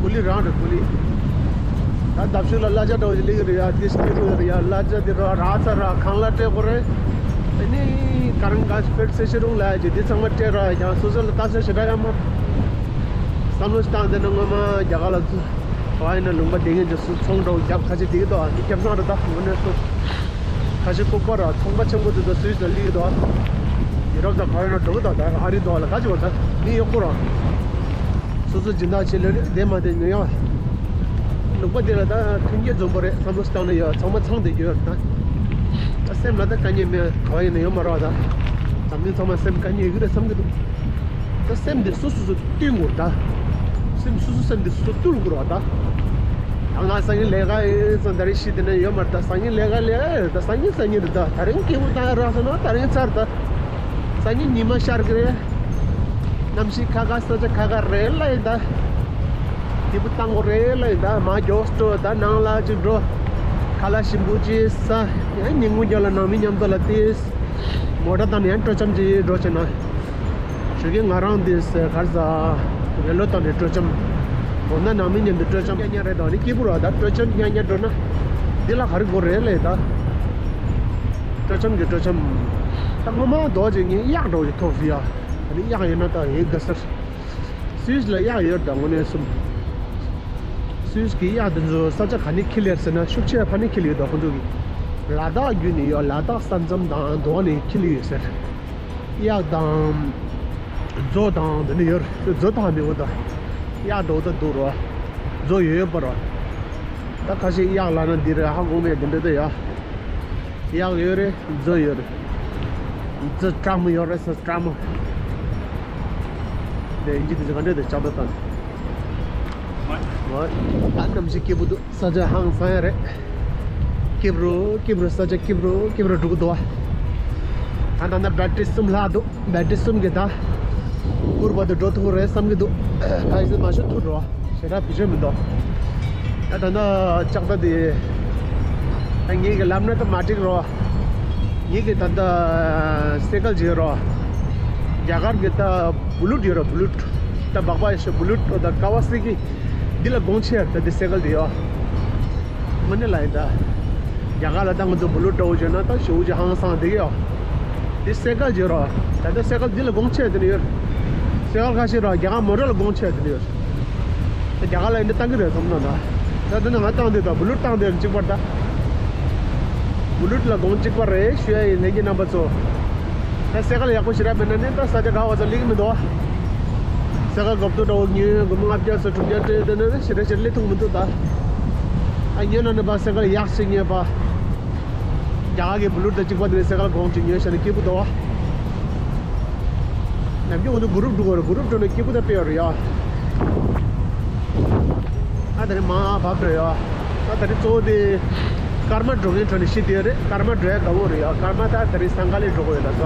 ཀུ་ལི་རང་རེད་ཀུ་ལི། ད་འདབ་ཆུ་ལ་གླ་ཆ་འདྲ་བོ་ཞིག་སླེབས་ཀྱི་རེད་ཡ། དེ་སྐྱིད་པོ་ཡོད་རེད་ཡ། གླ་ཆ་དེ་ར་རག་ཚར་ར་གང་ལ་སྤྲད་དགོས་རེད། ཨ་ནི་ག་རང་ག་ཕེར་ཚེ་ཤེས་རུང་ལ་ཡ་ཅིག་དེ་ཚང་མ་སྤྲད་ར་ཡང་སོ་སོ་ལ་ལྟ་ས་ཞེ་དྲག་ཡོད་མ། བསམ་བློ་ཞིག་བཏང་བསྡད་ན་སྔོན་མ་རྒྱ་གར་ལ་ཚུར་བ་ཡིན་ན་ལུང་པ་དེ་ངན་ཅིག་སུ་ཚོང་འགྲོ་རྒྱབ་ཁ་ཆེ་དེ་གི་དོ་ཨ་ནི་སྐྱབས་སང་རེད། ད་དངོས་གནས་སུ་ཁ་ཆེ་ལྐུགས་པ་ར་ཚོང་པ་ཆེན་པོ་དེ་ཚོ་སུད་སི་ལ་སླེབས་གི་དོ། ཡུ་རོབ་དང་ག་རེ་ན་འགྲོ་གི་དོ། ད་ཨ་རི་དོ་ལ་ག་ཅི་བ་ད་མི་གཡོག་པོ་ར་སོ་སོ་སྦྱིན་བདག་ཆེ་ལེ་ལེ་བསྡད་མ་བསྡད་ཉོ་ཡ། ལུང་པ་དེ་ལ་ད་མཐུན་རྐྱེན་འཛོམས་པོ་རེད། བསམ་བློ་ཞིག་བཏང་ན་ཡ་ཚང་མ་ཚང་བསྡད་རྒྱུ་ཡོད་རེད། ད་ད་སེམས་ལ་ད་དཀའ་ངལ་མེད་ག་བ་ཡིན་ན་ཡོད་མ་རེད་བ། ད་འཛམ་གླིང་ཚང་མ་སེམས་དཀའ་ངལ་ཡོད་ཀྱི་རེད་བསམ་གྱི་འདུག་ད་སེམས་འདི་སོ་སོ་སོ་བཏུལ་དགོས་རེད་ད། སེམས་སོ་སོ་སེམས་འདི་སོ་སོ་བཏུལ་དགོས་རེད་བ་ད། ད་ང་སང་ཉིན་ལས་ཀ་ཡིན་ཙང་ད་རེས་ཤི་དེ་ནས་ཡོད་མ་རེད། ད་སང་ཉིན་ལས་ཀ་ལས་ཀ་ཡོད་རེད། ད་སང་ཉིན་སང་ཉིན་རེད། ད་ད་རིང་སྐྱིད་པོ་བཏང་ཡ་རག་སོང་ན་ད་རིང་ཚར་ད། སང་ཉིན་ཉི་མ་ཤར་གི་རེད། གནམ་གཤིས་ཁ་ཁ་ས་ཆ་ཁ་ཁ་རེད་ལ་ཡིན་ད། སྐྱིད་པོ་བཏང་དགོས་རེད་ལ་ཡིན་ད། མ་མགྱོགས་སྤྲོ་ད་ནང་ལ་ཅིག་འགྲོ། ཁ་ལག་ཞིམ་པོ་ཅིག་ཟ། ཡང་ཉིན་གུང་རྒྱབ་ལ་ནང་མི་མཉམ་དུ་ལ་ཏིས། མོ་ཊ་བཏང་ནས་ཡང་སྤྲོ་འཆམ་ཅིག་འགྲོ་བྱས་ན། ཞུ་གི་ང་རང་འདི་སེ་གར་ཟ། བེ་ལོ་བཏང་ནས་སྤྲོ་འཆམ། འོ་ན་ནང་མི་མཉམ་དུ་སྤྲོ་འཆམ་ཉག་ཉག་རེད་དོ། ནི་སྐྱིད་པོ་ར་ད་སྤྲོ་འཆམ་ཉག་ཉག་འགྲོ་ན། འདི་ལ་ག་རེ་དགོས་རེད་ལས་ད། སྤྲོ་འཆམ་གྱི་སྤྲོ་འཆམ། ད་ངོ་མ་རྡོ་ཅིག་ངས་གཡག་འདྲ་བོ་ཞིག་ཐོབ་ཟིག་ཡ། ད་ནི་གཡག་ཡོད་ན་ད་ཡིན་དགའ་སར། སུད་སི་ལ་གཡག་ཡོད་ད་དངོས་གནས་སུ། སུད་སི་གི་གཡག་དེ་ཚོ་ས་ཆ་ག་ནས་འཁྱེར་ལེར་ཟེར་ན་ཤུགས་ཆེ་ཕ་ནས་འཁྱེར་ཡོད་ད་ཁོ་ཚོ་གི། ལ་དྭགས་བརྒྱུད་ནས་ཡོད། ལ་དྭགས་ས་མཚམས་དང་དོ་ནས་འཁྱེར་ཡོད་ཟེར། གཡག་དང་། མཛོ་དང་དེ་འདྲ་ཡོད་རེད། མཛོ་དང་མི་འོ་ད། གཡག་འགྲོ་ད་འདུག་རོ། མཛོ་ཡོད་ཡོད་པ་རོ། ད་ཁ་ཤས་གཡག་ལ་ན་འདི་རེད་ཧ་གོ་མེད་དེ་འདྲ་ད་ཡ། གཡག་ཡོད་རེད། མཛོ་ཡོད་རེད། མཛོ་སྤྲང་མོ་ཡོད་རེད་ས་སྤྲང་མོ། དེ་ཡིན་གྱི་དེ་ཚོ་ག་འདྲ་དེ་ལྕགས་རྟ་དང་། ད་གནམ་གཤིས་སྐྱིད་པོ་འདུག་ས་ཆ་ཧང་སང་ཡ་རེད། སྐྱིད་རུ་སྐྱིད་རུ་ས་ཆ་སྐྱིད་རུ་སྐྱིད་རུ་འགྲོ་གི་འདུག་བ། ད་ད་ད་བེ་ཊི་རི་གསུམ་ལྷག་འདུག་བེ་ཊི་རི་གསུམ་གྱི་ད། སྐུར་བ་དུ་འགྲོ་ཐུབ་ཀྱི་རེད་བསམ་གྱི་འདུག་ག་ཡིན་ཟེར་མ་ཤོད་ཐུག་འགྲོ་བ་ཞེ་དྲག་བེད་སྤྱོད་མི་འདུག་ད་ད་ད་ལྕགས་རྟ་དེ། ད་ངེད་ཀྱི་ལམ་སྣ་ད་མ་འགྲིག་རོ། ངེད་ཀྱི་ད་ལྟ་སེ་ཀལ་ཅིག་ཡོད་རོ། རྒྱ་གར་གྱི་ད་བུ་ལུད་ཡོད་རོ་བུ་ལུད། ད་སྦག་སྦག་ཡོད་ཤོད་བུ་ལུད་ད་ཀ་ཝ་སི་ཀི། འདི་ལ་དགོངས་ཆེ་ད་འདི་སེ་ཀལ་འདི་ཡོད། དངོས་གནས་ལ་ཡིན་ད། རྒྱ་གར་ལ་ད་ང་ཚོ་བུ་ལུད་འདྲ་བོ་བྱོས་ན་ད་ཞེ་པོ་ཅིག་ཧང་སང་འདི་གི་ཡོད། འདི་སེ་ཀལ་ཅིག་ཡོད་རོ། ད་ལྟ་སེ་ཀལ་འདི་ལ་དགོངས་ཆེ་འདི་ནི་ཡོད། སེ་ཀལ་ཁ་ཤས་རོ་རྒྱ་གར་མོ་ཊ་ལ་དགོངས་ཆེ་འདི་ནི་ཡོད། རྒྱ་གར་ལ་ཡིན་ན་བཏང་གི་རེད་བསམ་ན་ད། ད་དེ་ནི་ང་བཏང་དེ་ད་བུ་ལུད་བཏང་དེ་གཅིག་པར་ད། བུ་ལུད་ལ་དགོངས་གཅིག་པར་རེད་ཞུ་ཡ་ཡིན་ལྷན་རྒྱས་རྣམ་པ་ཚོ། ད་སེ་ཀལ་ཡག་པོ་ཞེ་དྲག་མེད་ན་ནི་ད་ས་ཆ་ག་བ་ཚོ་སླེབས་ཀྱི་མི་འདུག་བ། སེ་ཀལ་གོབ་ཏོ་འདྲ་བོ་ཉོས་སྒོར་མོ་ལྔ་བརྒྱ་སོ་དྲུག་བརྒྱ་སྤྲད་དེ་ནི་ཞེ་དྲག་ཞེ་དྲག་སླེབས་ཐུབ་མི་འདུག་ད། ཨ་ཉོས་ན་ནི་པ་སེ་ཀལ་ཡག་ཞིག་ཉོས་པ། རྒྱ་གར་གྱི་བུ་ལུད་དང་གཅིག་པ་དེ་ནི་སེ་ཀལ་གོང་ཅིག་ཉོས་བྱས་ན་སྐྱིད་པོ་འདུག་བ། ནམ་རྒྱུན་འོ་ན་གུ་རུབ་འགྲོ་དགོས་རེད། གུ་རུབ་འགྲོ་ན་སྐྱིད་པོ་ད་དཔེ་ཡོད་རེད་ཡ། ཨ་ད་རེས་མ་བབས་རེད་ཡ། ཨ་ད་རེས་གཙོ་བོ་དེ་ཀརྨ་འགྲོ་མཁན་ཁྲོད་ནས་ཤི་དེ་རེད། ཀརྨ་འགྲོ་ཡ་དགའ་བོ་རེད་ཡ། ཀརྨ་ད་ད་རེས་སང་ག་ལེ་འགྲོ་དགོས་ཡོད་ལ་ས།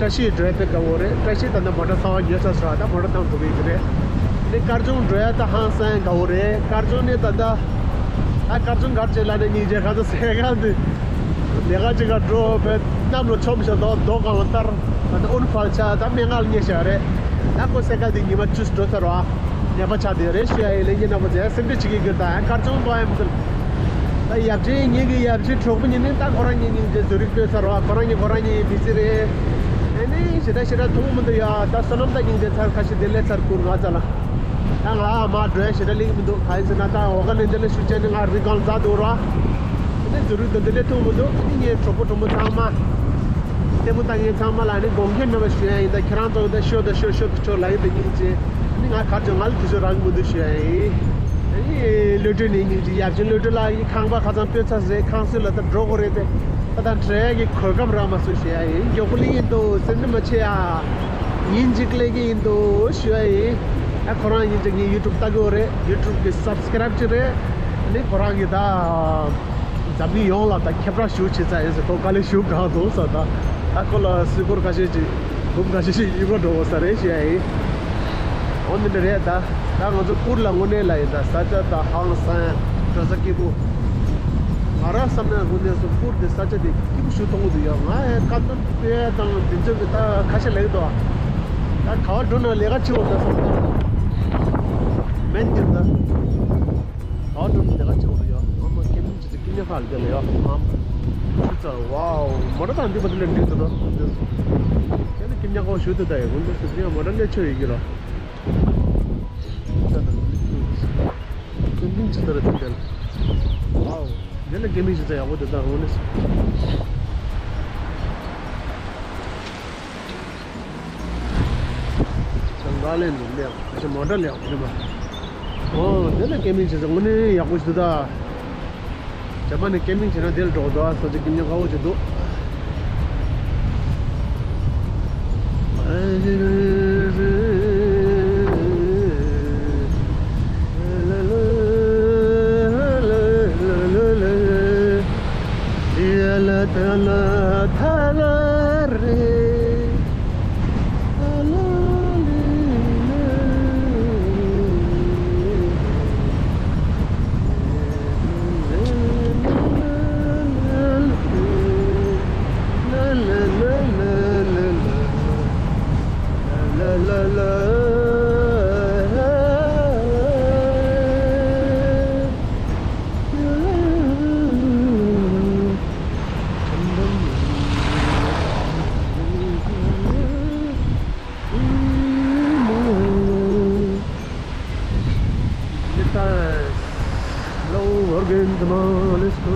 བཀྲ་ཤིས་འགྲོ་ཡ་དཔེ་དགའ་བོ་རེད། བཀྲ་ཤིས་ད་ལྟ་མོ་ཊ་གསར་པ་ཉོས་ཚར་སོང་། ད་མོ་ཊ་བཏང་འགྲོ་གི་ཡོད་རེད། ནི་སྐར་ཆུང་འགྲོ་ཡ་ད་ཧང་སང་དགའ་བོ་རེད། སྐར་ཆུང་ནི་ད་ལྟ། ད་སྐར་ཆུང་གར་བྱེད་ལ་ནི་སྙིང་རྗེ་ག་ཚོད་སེ་ཀལ་དེ། ལས་ཀ་ཅིག་ག་འགྲོ་བས་གནམ་ལ་མཆོངས་བྱས་རྡོ་རྡོ་གང་ལ་བསྟར། ད་ལྟ་ཨུན་ཕལ་ཆ་ད་སྨན་ཁང་ལ་ཉེ་ཤ་རེད། ད་ཁོ་སེ་ཀལ་དེ་ཉི་མ་བཅུ་འགྲོ་ཚར་བ། ཉེས་པ་ཆགས་བསྡད་རེད་ཞུ་ཡ་ཡིན། ལྷན་རྒྱས་རྣམ་པ་ཚོས་སེམས་ཁྲལ་བྱེད་ཀྱི་ཡོད་ད་ཡང་སྐར་ཆུང་འགྲོ་ཡ་མི་འདུག་ད་ཡབ་ཆེན་ངེད་ཀྱི་ཡབ་ཆེན་གྲོགས་པོ་ཉིད་ནི་ད་ཁོ་རང་ཉིད་སྙིང་རྗེ་བཟོ་རིག་སྤྲོད་ཚར་བ། ཁོ་རང་ཉིད་ཁོ་རང་ཉིད་མི་ཚེ་རེད། ཨེ་ནི་ཞེ་དྲག་ཞེ་དྲག་ཐུག་མི་འདུག་ཡ། ད་བསོད་ནམས་ད་སྙིང་རྗེ་ཚར་ཁ་ཤས་དེ་ལས་ཚར་ཁུར་ང་ཚ་ལ། ད་ང་མ་འགྲོ་ཡ་ཞེ་དྲག་ལེགས་མི་འདུག་གང་ཡིན་ཟེར་ན་ད་འོ་ག་ནས་འདི་ལ་ཤུགས་ཆེ་ནི་ང་རི་གང་ཛ་འདུག་ར། ཨེ་ནི་བཟོ་རིག་ད་འདི་ལས་ཐུག་མི་འདུག་ཨེ་ནི་ངའི་གྲོགས་པོ་གྲོགས་མོ་ཚང་མ། ལྟད་མོ་ལྟ་མཁན་ཚང་མ་ལ་ནི་དགོངས་འགལ་མེད་པ་ཞུ་ཡ་ཡིན། ད་ཁྱེད་རང་ཚོ་ད་ཤོད་ད་ཤོད་ཤོད་ད་ཤོད་ལ་ཡིན་ད་སྙིང་རྗེ། ནི་ང་གར་ཅོ་ང་ལ་དུས་ཚོད་རག་གི་མི་འདུག་ཞུ་ཡ་ཡིན། ཨ་ནི་གློད་གྲོལ་ནས་སྙིང་རྗེ། ཡབ་ཆེན་གློད་གྲོལ་ལགས་ཀྱི་ཁང་པ་ཁ་ཚང་སྤོས་ཚར་རེད། ཁང་གསོལ་ལ་ད་འགྲོ་དགོས་རེད་དེ། ད་ད་འགྲོ་ཡ་གི་གོ་སྐབས་རག་མ་སོང་ཞུ་ཡ་ཡིན། མགྱོགས་པོ་སླེབས་ཀྱི་འདུག་སེམས་ཁྲལ་མ་བྱེད་ཨ། ཉིན་གཅིག་སླེབས་ཀྱི་ཡིན་འདུག་ཞུ་ཡ་ཡིན། ཨ་ཁོ་རང་ཡིན་ཅིག་ངའི་ཡུ་ཊུབ་ལྟ་གི་ཡོད་རེད། ཡུ་ཊུབ་གི་སབ་སི་ཀ་རབ་ཅིག་རེད། ཨ་ནི་ཁོ་རང་གི་ད། འཛམ་གླིང་ཡོངས་ལ་ད་ཁྱབ་བསྒྲགས་ཞུ་བྱེད་ས་ཡིན་ཟེར། ཁོ་དཀའ་ལས་ཞུ་གང་འདུག་ཟེར། ད་ད་ཁོ་ལ་སུས་སྒོར་ཁ་ཤས་ཅིག་འབུམ་ཁ་ཤས་ཤིག་གཡུག་ག་འགྲོ་དགོས་ས་རེད་ཞུ་ཡ་ཡིན། འོ་འདི་འདྲ་རེད། ད་ད་ང་ཚོ་སྤུར་ལ་དངོས་གནས་ལ་ཡིན་ད་ས་ཆ་ད་ཧང་སང་འགྲོ་ས་སྐྱིད་པོ། ང་རང་བསམ་ན་དངོས་གནས་སུ་སྤུར་དེ་ས་ཆ་དེ་སྐྱིད་པོ་ཞིག་མཐོང་གི་འདུག་ཡ། ང་ཡང་སྐར་མ་དཔེ་དང་དེ་ཚོ་གི་ད་ཁ་ཤས་ལེགས་འདུག་ད་ག་བ་འགྲོ་ན་ལས་ཀ་ཆེ་བ་འདྲ་བསམ་ད། མེད་འདིར་ད། ག་བ་འགྲོ་ན་ལས་ཀ་ཆེ་བ་འདུག་ཡ། ཨ་མ་ཁེམ་ཅི་ཙི་ཀི་ཉ་ཁ་ལ་དེ་ལ་ཡ། ཨ་མ་ཆུ་ཚ་ཝའོ། མོ་ཊ་དང་འདི་པ་དེ་ལས་འདྲི་འདུག་ད། དེ་ལ་ཀི་ཉ་ཁ་བ་ཞུ་དུ་ད་ཡ། དགོན་པ་སུ་ཡ་མོ་ཊ་ལས་ཆོ་ཡི་གི་ལ། ཀུན་སློང་ཇི་ལྟར་དེ་འདྲ། ཝའོ། འདི་ལ་ཀེམ་པིང་བྱེད་ས་ཡག་པོ་འདུག་ད་དངོས་གནས། ཅང་ག་ལེན་འདུག་ལེགས། ཨ་ཅེ་མོ་ཊ་ལེགས་པོ་རེད་པ། ཨོ་འདི་ལ་ཀེམ་པིང་བྱེད་ས་དངོས་གནས་ཡག་པོ་ཞིག་འདུག་ད། ཇ་པན་ནས་ཀེམ་པིང་བྱས་ན་དེ་ལ་འགྲོ་གི་འདུག་ཨ་ས་ཆ་ཀེམ་པིང་དཀའ་བོ་ཞིག་འདུག Let's go.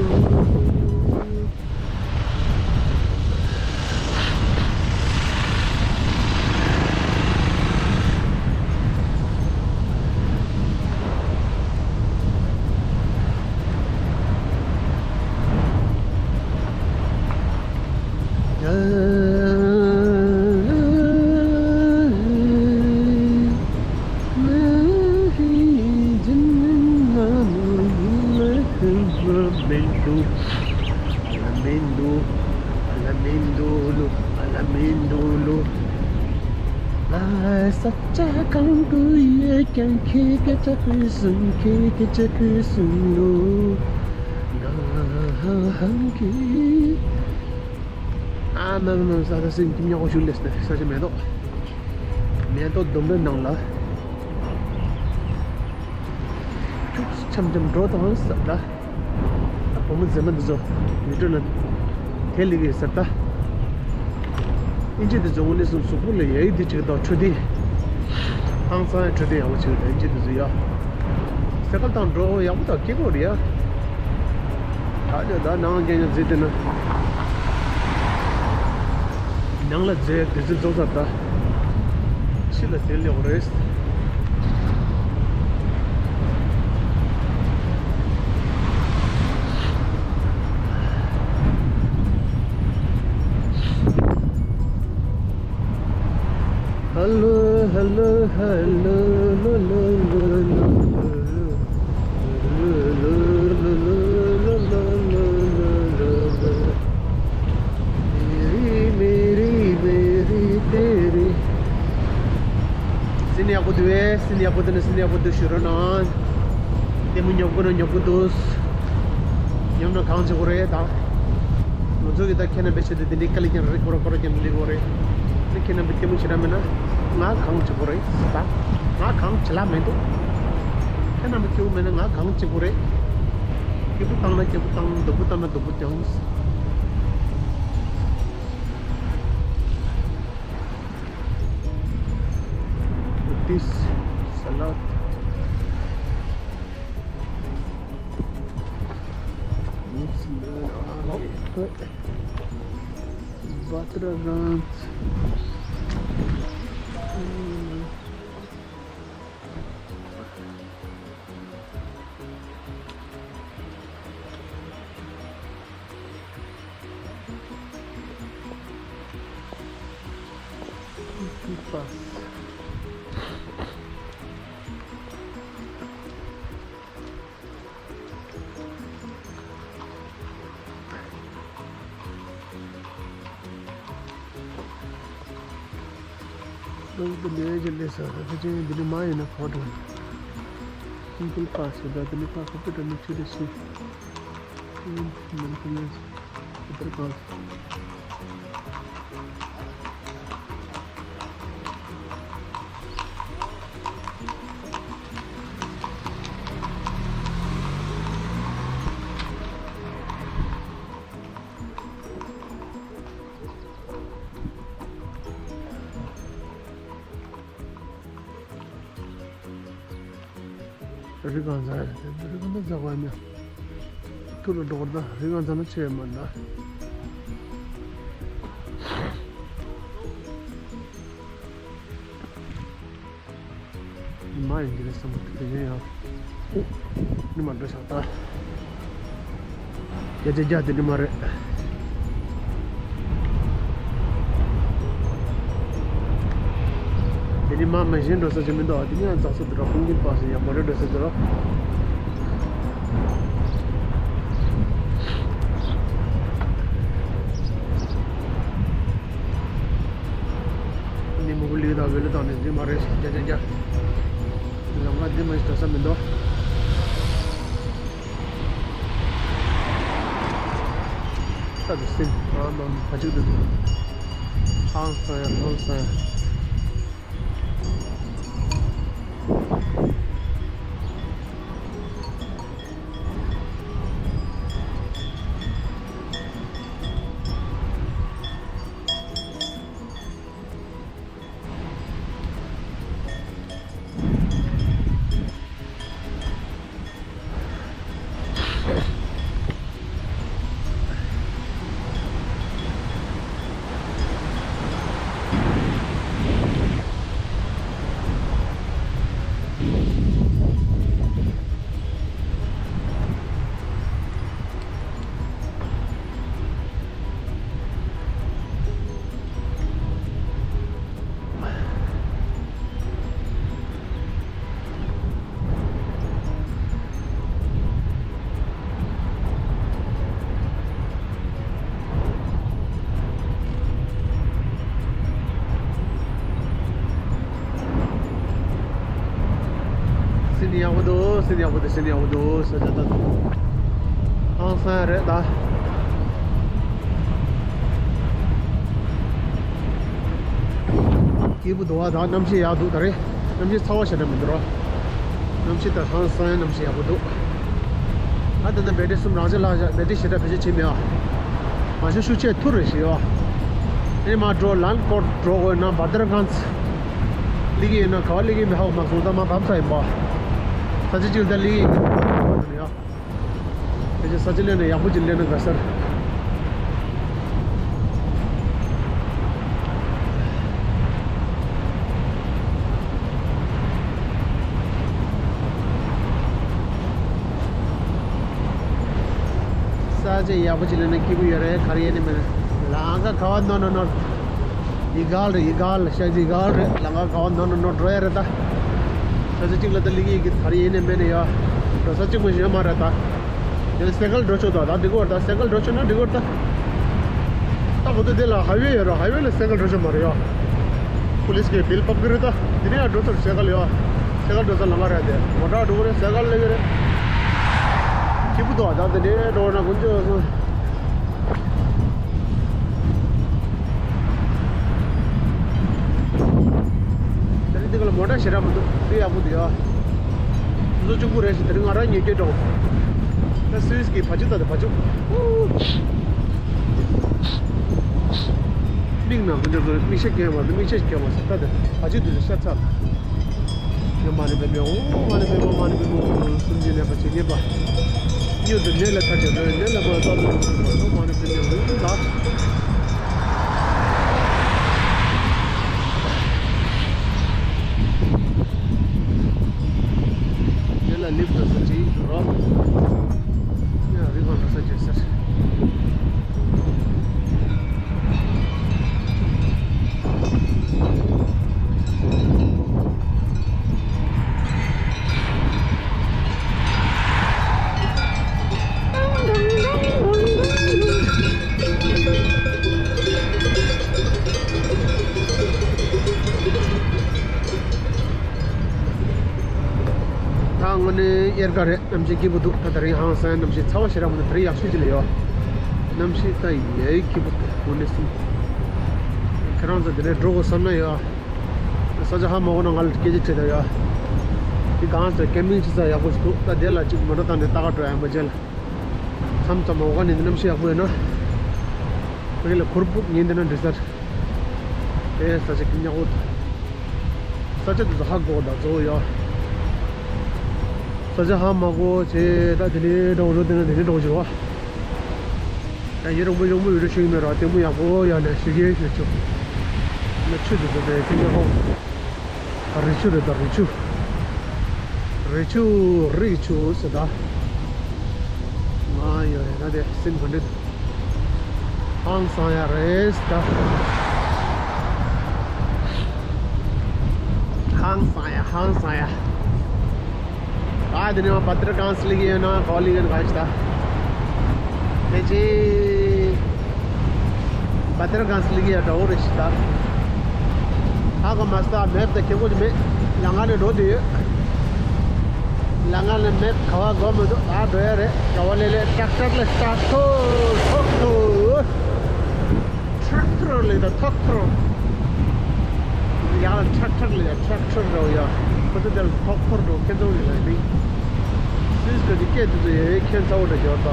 ང་ས་ཆ་གང་དུ་ཡོད་ཀྱང་ཁྱེད་ཀྱི་ལྕགས་སྲིད་གསུམ། ཁྱེད་ཀྱི་ལྕགས་སྲིད་གསུམ་ལུ་ང་ཧང་གི། ཨ་མ་མ་ས་ད་སེམས་ཀྱི་ཉག་གོ་ཞུ་ལེས་ཏེ་ས་ཆ་མེ་ཏོག་མེ་ཏོག་ལྡུམ་རའི་ནང་ལ་ཁྱུག་ཆམ་ཆམ་འགྲོ་དང་ས་ད། ད་བུ་མོ་མཛེས་མ་འདི་ཚོ་མི་སྤྲོ་ན་དེ་ལི་གི་ཟེར་ད། ཨིན་ཇི་འདི་ཚོ་དངོས་གནས་སུ་གཟུགས་པོ་ལ་ཡ་ཡི་འདི་ཅིག་དང་འཕྲོད་བསྟེན་ཧང་སང་ཡ་འཕྲོད་བསྟེན་ཡག་པོ་ཅིག་རེད། ཨིན་ཇི་འདི་ཚོ་ཡ་སེ་ཀལ་དང་འགྲོ་ཡག་པོ་དང་སྐྱིད་པོ་རེད་ཡ། ད་ཅོ་ད་ནང་རྒྱན་ཡང་བརྫིས་ཏེ་ན། ནང་ལ་རྫས་དེ་ཚོ་རྫོགས་ཚར་ད། ཕྱི་ལ་དེ་ལེགས་རེད། Hello, hello, hello, lo, lo, lo, lo. Meri, meri, meri, teri. སེམས་ཡག་པོ་འདུག་པས། སེམས་ཡག་པོ་འདུག་ན་སེམས་ཡག་པོ་འདུག་ཞུ་རོགས་གནང་། ལྟད་མོ་ཉོབ་དགོས་ན་ཉོབ་དགོས་འདུག་ཉོབ་ན་གང་བྱེད་དགོས་རེད་ད། ང་ཚོ་གི་ད་ཁྱེད་རྣམ་པའི་ཆེད་དུ་འདི་འདྲའི་དཀའ་ལས་ཀྱང་རེད། ཁོ་ར་ཁོ་ར་ཀྱང་ལས་དགོས་རེད། འདི་ཁྱེད་རྣམ་པའི་ལྟད་མོ་བྱེད་ར་མེད་ན་ང་གང་བྱེད་དགོས་རེད་ད། ང་གང་བྱེད་ལ་མེད་འདུག་ཁྱེད་རྣམ་པའི་སྐྱིད་པོ་མེད་ན་ང་གང་བྱེད་དགོས་རེད། སྐྱིད་པོ་བཏང་ན་སྐྱིད་པོ་བཏང་། སྡུག་པོ་བཏང་ན་སྡུག་པོ་བཏང་། This salad. It's made out of butter and Pass. Look, the village in this, uh, the village in the Maya in a photo. Simple pass, the Nepal computer need to see. Maintenance, other cost. རི་གང་ཟ་ཡ་དེ་རི་གང་ཟ་བ་ནི་ཐུར་རུ་འགྲོ་ད་རི་གང་ཟ་ན་ཆེ་མ་ན། མ་ཡིན་གྱི་རེད་བསམ་གྱི་དེ་ཡིན་ཡང་། ནི་མ་འགྲོ་ཤག་ད། བརྒྱ་ཆ་བརྒྱ་དེ་ནི་མ་རེད། དེ་ནི་མ་མ་གཞན་འགྲོ་ས་ཅི་མི་འདུག་དེ་ནི་ཡང་ཚགས་ཚུད་དུ་ར་ཁུང་གི་པ་སི་ཡང་མ་རེད་འགྲོ་ས་དུ་ར། ནི་མུ་གུ་ལི་དང་བེ་ལི་དང་ནི་འདི་མ་རེད་ཤག་བརྒྱ་ཆ་བརྒྱ། ལམ་ཁ་འདི་མ་ཞིག་འགྲོ་ས་མི་འདུག་ད་དུ་སིན་ཨ་མ་མ་ཅིག་ཏུ་ཧང་སང་ཡ་ཧང་སང་ཡ། སེམས་ཡག་པོ་འདུག་སེམས་ཡག་པོ་འདུག་སེམས་ཡག་པོ་འདུག་ས་ཆ་ད་ཧང་སང་རེད་ད། སྐྱིད་པོ་འདུག་ཨ། ད་གནམ་གཤིས་ཡག་འདུག་ད་རེས་གནམ་གཤིས་ཚ་བ་ཞེ་དྲག་མི་འདུག་རོ། གནམ་གཤིས་ད་ཧང་སང་གནམ་གཤིས་ཡག་པོ་འདུག་ཨ་ད་ནི་བེ་ཏྲི་གསུམ་རང་ཅི་ལག་བཞག་བེ་ཏྲི་ཞེ་དྲག་བེད་སྤྱོད་བྱེད་མི་ཨ། མ་ཤོ་ཤུ་ཆེ་ཐུར་རེ་ཞིག་ཨ། ཨེ་མ་འགྲོ་ལན་ཀོར་འགྲོ་དགོས་ན་བ་དར་གང་ཚ། ལི་གི་ཡིན་ན་ག་བ་ལི་གི་མི་ཧའོ་མ་སོང་ད་མ་བབས་ས་ཡིན་པ། ས་ཆ་གཅིག་ད་ལི་གི་ཡིན་ཡ། ཕལ་ཆེར་ས་ཆ་ལེན་ན་ཡག་པོ་ཅིག་ལེན་ན་དགའ་སར། ས་ཆ་ཡག་པོ་ཅིག་ལེན་ན་སྐྱིད་པོ་ཡོད་རེད། ག་རེ་ཡིན་ནི་མིན་ལང་ཀ་ག་བ་ནོ་ནོ་ནོ། ཡི་གལ་རེད་ཡི་གལ་ཤ་ཡི་གལ་རེད། ལང་ཀ་ག་བ་ནོ་ནོ་ནོ་འགྲོ་ཡ་རེད་ད། ས་ཆ་གཅིག་ལ་ད་ལི་གི་ཡི་གེ་ག་རེ་ཡིན་ནི་མིན་ནི་ཡོད། འགྲོ་ས་གཅིག་མ་ཞིག་ཡོད་མ་རེད་ད། དེ་ལ་སེ་གལ་འགྲོ་ཆོག་ད་ད་འགྲིག་གོ་ར་ད་སེ་གལ་འགྲོ་ཆོག་ན་འགྲིག་གོ་ར་ད། ད་གོ་ད་དེ་ལ་ཧའི་ཝེ་ཡོད་ར་ཧའི་ཝེ་ལ་སེ་གལ་འགྲོ་ཆོག་མ་རེད་ཡ། པུ་ལིས་གི་བིལ་ཕབ་གི་རེད་ད། དེ་ནས་ཡང་འགྲོ་ཚར་སེ་གལ་ཡོད། སེ་གལ་འགྲོ་ས་ལ་མ་རེད་དེ་མོ་ཊ་འགྲོ་གི་རེད་སེ་གལ་ལེ་གི་རེད། སྐྱིད་པོ་འདུག་ད་དེ་ནས་འགྲོ་ན་དཀོན་མཆོག་གསུམ། དེ་རིང་འདི་ག་ལ་མོ་ཊ་ཞེ་དྲག་མི་འདུག་འདི་ཡག་པོ་འདུག་ཡ། སོ་སོ་གཅིག་པུ་རེད་ཞེས་དེ་རིང་ང་རང་ཉལ་སྐྱོད་འགྲོ། ད་སུད་སི་གི་བ་ཕྱུགས་ད་དེ་བ་ཕྱུགས། མིག་ནང་དུ་འཇོག་དགོས་མིག་ཤེལ་གྱོན་བར་དུ་མིག་ཤེལ་གྱོན་བར་ད་དེ་བ་ཕྱུགས་དེ་ཚོ་ཤ་ཚ་ལ། ཡོད་མ་ནི་པའི་མེ་འོ་མ་ནི་པའི་མོ་མ་ནི་པའི་མོ་སུམ་ཅི་ནད་པ་ཇི་སྙེད་པ། མྱུར་དུ་ནད་ལས་ཐར་བྱེད་འགྲོ་བའི་ནད་ལ་མ་རྩ་དུ་འགྲོ་དུ་མ་འགྲོ་མ་ནི་པའི་མེ་འོ་ལ། ནད་ལ་ལིབ་དུ་སུམ་ཅི་འགྲོ། ཡ་རི་གོང་འགྲོ་ས་བྱེད་ཟེར། དབྱར་ཁ་རེད། གནམ་གཤིས་སྐྱིད་པོ་འདུག་ད་དེ་རིང་ཧང་སང་གནམ་གཤིས་ཚ་བ་ཞེ་དྲག་མི་འདུག་དེ་རིང་ཡག་ཤོས་ཅིག་ལ་ཡོད། གནམ་གཤིས་ད་ཡ་སྐྱིད་པོ་འདུག་དངོས་གནས་སེམས། ཁྱེད་རང་ཚོ་དེ་ནས་འགྲོ་དགོས་བསམ་ན་ཡོད། ས་ཆ་ཧ་མ་གོ་ན་ང་ལ་སྐད་ཆ་དྲིས་ད་ཡོད། དེ་གང་ཚོད་ཀེམ་པིང་བྱེད་ས་ཡག་པོ་ཞིག་འདུག་ད་དེ་ལ་ཅིག་མོ་ཊ་བཏང་ནས་ལྟ་ག་འགྲོ་ཡ་མ་བྱེད་ལ། མཚམས་མཚམས་འོ་ག་ནས་གནམ་གཤིས་ཡག་པོ་ཡོད་ན། ཕ་གི་ལ་གུར་ཕུབ་ཉིན་དེ་ན་འགྲིག་ས་རེད། དེ་ས་ཆ་སྐྱིད་ཉག་པོ་འདུག་ས་ཆ་དེ་ཚོ་ཧ་གོ་ད་གཙོ་བོ་ཡོད། ས་ཆ་ཧ་མ་གོ་བྱས་ད་དེ་ནས་འགྲོ་འགྲོ་དེ་ན་དེ་ནས་འགྲོ་བྱེད་བ། ཡང་ཡིན་རོགས་པ་ཡོང་མི་ཡོད་རེད་ཞུ་གི་མེད་ར། ལྟད་མོ་ཡག་པོ་ཡག་ནས་ཞུ་གི་ཞུ་ཆོག་ན་ཆུ་དེ་ཚོ་དེ་ཁྱེད་ཉག་ཧོ། རི་ཆུ་རེད་ད་རི་ཆུ། རི་ཆུ་རི་ཆུ་ཟེར་ད། ང་ཡོད་རེད་ད་དེ་སེམས་ག་འདྲ་འདུག་ཧང་སང་ཡ་རེད་ད། ཧང་སང་ཡ་ཧང་སང་ཡ། ཨ་དེ་ནས་བ་དར་གང་སི་ལི་གི་ཡོད་ན་གོ་ལི་གི་གང་ཞིག་ད། དེ་ཅི། བ་དར་གང་སི་ལི་གི་ཡ་འདྲ་བོ་རེད་ཞིག་ད། ཧ་གོ་མ་སོང་། མེབ་དང་ཁྱེད་ཀོ་ཅི་མེད། ལམ་ཁ་ནས་འགྲོ་དུས་ཡོད། ལམ་ཁ་ནས་མེབ་ག་བ་གོ་མི་འདུག་ད་འགྲོ་ཡ་རེད། ག་བ་ལེ་ལེ་ཊེག་ཊར་ལ་སི་ཊར་ཊོ་ཐོག་ཐོ། ཊེག་ཊར་ལས་ད་ཐོག་ཐོར། ཡང་ཊེག་ཊར་ལས་ད་ཊེག་ཊར་རོ་ཡ། ཁོ་ཚོ་དེར་ཐོག་ཐོར་འགྲོ་ཁྱེད་ཚོ་ཡིན་ལ་ནི། སིས་ཀ་གི་སྐད་དེ་ཚོ་ཡ་ཡའི་ཁྱེད་ཚ་བོ་འདྲ་ཡོད་ད།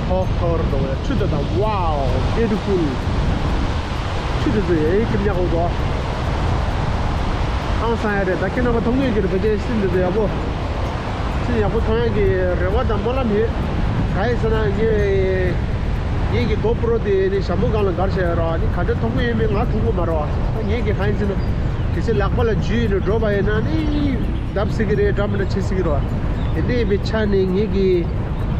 ཐོག་ཐོར་འགྲོ་ཡ་ཆུ་དེ་ད་ཝའོ་བིའུ་ཊི་ཕུལ། ཆུ་དེ་ཚོ་ཡ་ཡའི་ཁྱེད་ཉག་གོ་ད། ཧང་སང་ཡ་རེད་ད། ཁྱེད་རྣམ་པ་མཐོང་ངེས་ཀྱི་རེད། བོད་ཆས་སིན་དེ་ཚོ་ཡག་པོ། ཅི་ཡག་པོ་མཐོང་ཡག་གི་རེ་བ་དང་སྨོན་ལམ་ཡོད། ག་ཡིན་ཟེར་ན་ངས་ངེད་ཀྱི་གོ་པྲོ་དེ་ནི་ཞྭ་མོ་སྒང་ལ་སྒར་བྱས་ཡོད་ར། ནི་ག་འདྲ་མཐོང་གི་ཡོད་མེད་ང་མཐོང་གི་མ་རེད་བ། ངེད་ཀྱི་ག་ཡིན་ཟེར་ན་གལ་སྲིད་ལག་པ་ལ་འཇུས་ནས་འགྲོ་བ་ཡིན་ན་ནི་བརྡབ་སྲིད་ཀྱི་རེད། འདྲ་མི་འདྲ་བྱེད་སྲིད་ཀྱི་རེད་བ། དེ་འདྲ་ཡིན་པའི་ཆ་ནས་ངེད་ཀྱི་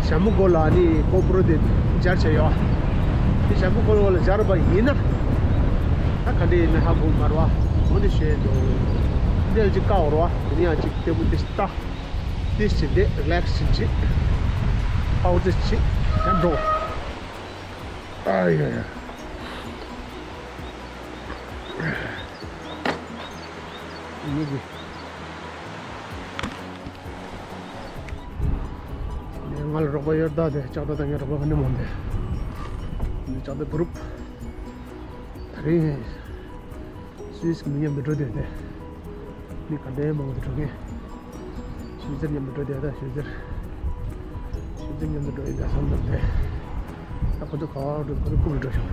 ཞྭ་མོ་སྒོ་ལ་ནི་གོ་པྲོ་དེ་སྦྱར་བྱས་ཡོད། དེ་ཞྭ་མོ་སྒོ་ལ་སྦྱར་བ་ཡིན་ན་ད་ག་འདྲ་ཡིན་མིན་ཧ་གོ་མ་རེད་བ། འོ་དེ་ཞུ་ཡས་འདུག་འདི་ལ་ཅིག་བཀག་འོར་བ། དེ་ནས་ཡང་ཅིག་ལྟད་མོ་དེ་ལྟ། དེ་བྱས་ཏེ་རི་ལེག་སི་བྱེད། ཕ་བོ་དེ་བྱེད། ཡང་འགྲོ། ཨ་ཡ་ཡ། ངེད་ཀྱི་ང་ལ་རོགས་པ་ཡོད་ད། དེ་ལྕགས་རྟ་དང་ངའི་རོགས་པ་ག་ནས་མང་དེ། ལྕགས་རྟ་གུ་རུབ། ད་རིང་སུད་སི་མི་མཉམ་དུ་འགྲོ་དེ་དེ། མི་ག་འདྲའི་མང་དུ་འགྲོ་མཁན། ཤུལ་ཙེར་མཉམ་དུ་འགྲོ་དེ་ད་ཤུལ་ཙེར། ཤུལ་ཙེར་མཉམ་དུ་འགྲོ་ཡིན་ད་བསམ་བསམ་དེ། ད་ཁོ་ཚོ་ག་བར་འགྲོ། ཁོ་ཚོ་རྐུབ་ལ་འགྲོ་ཤོག་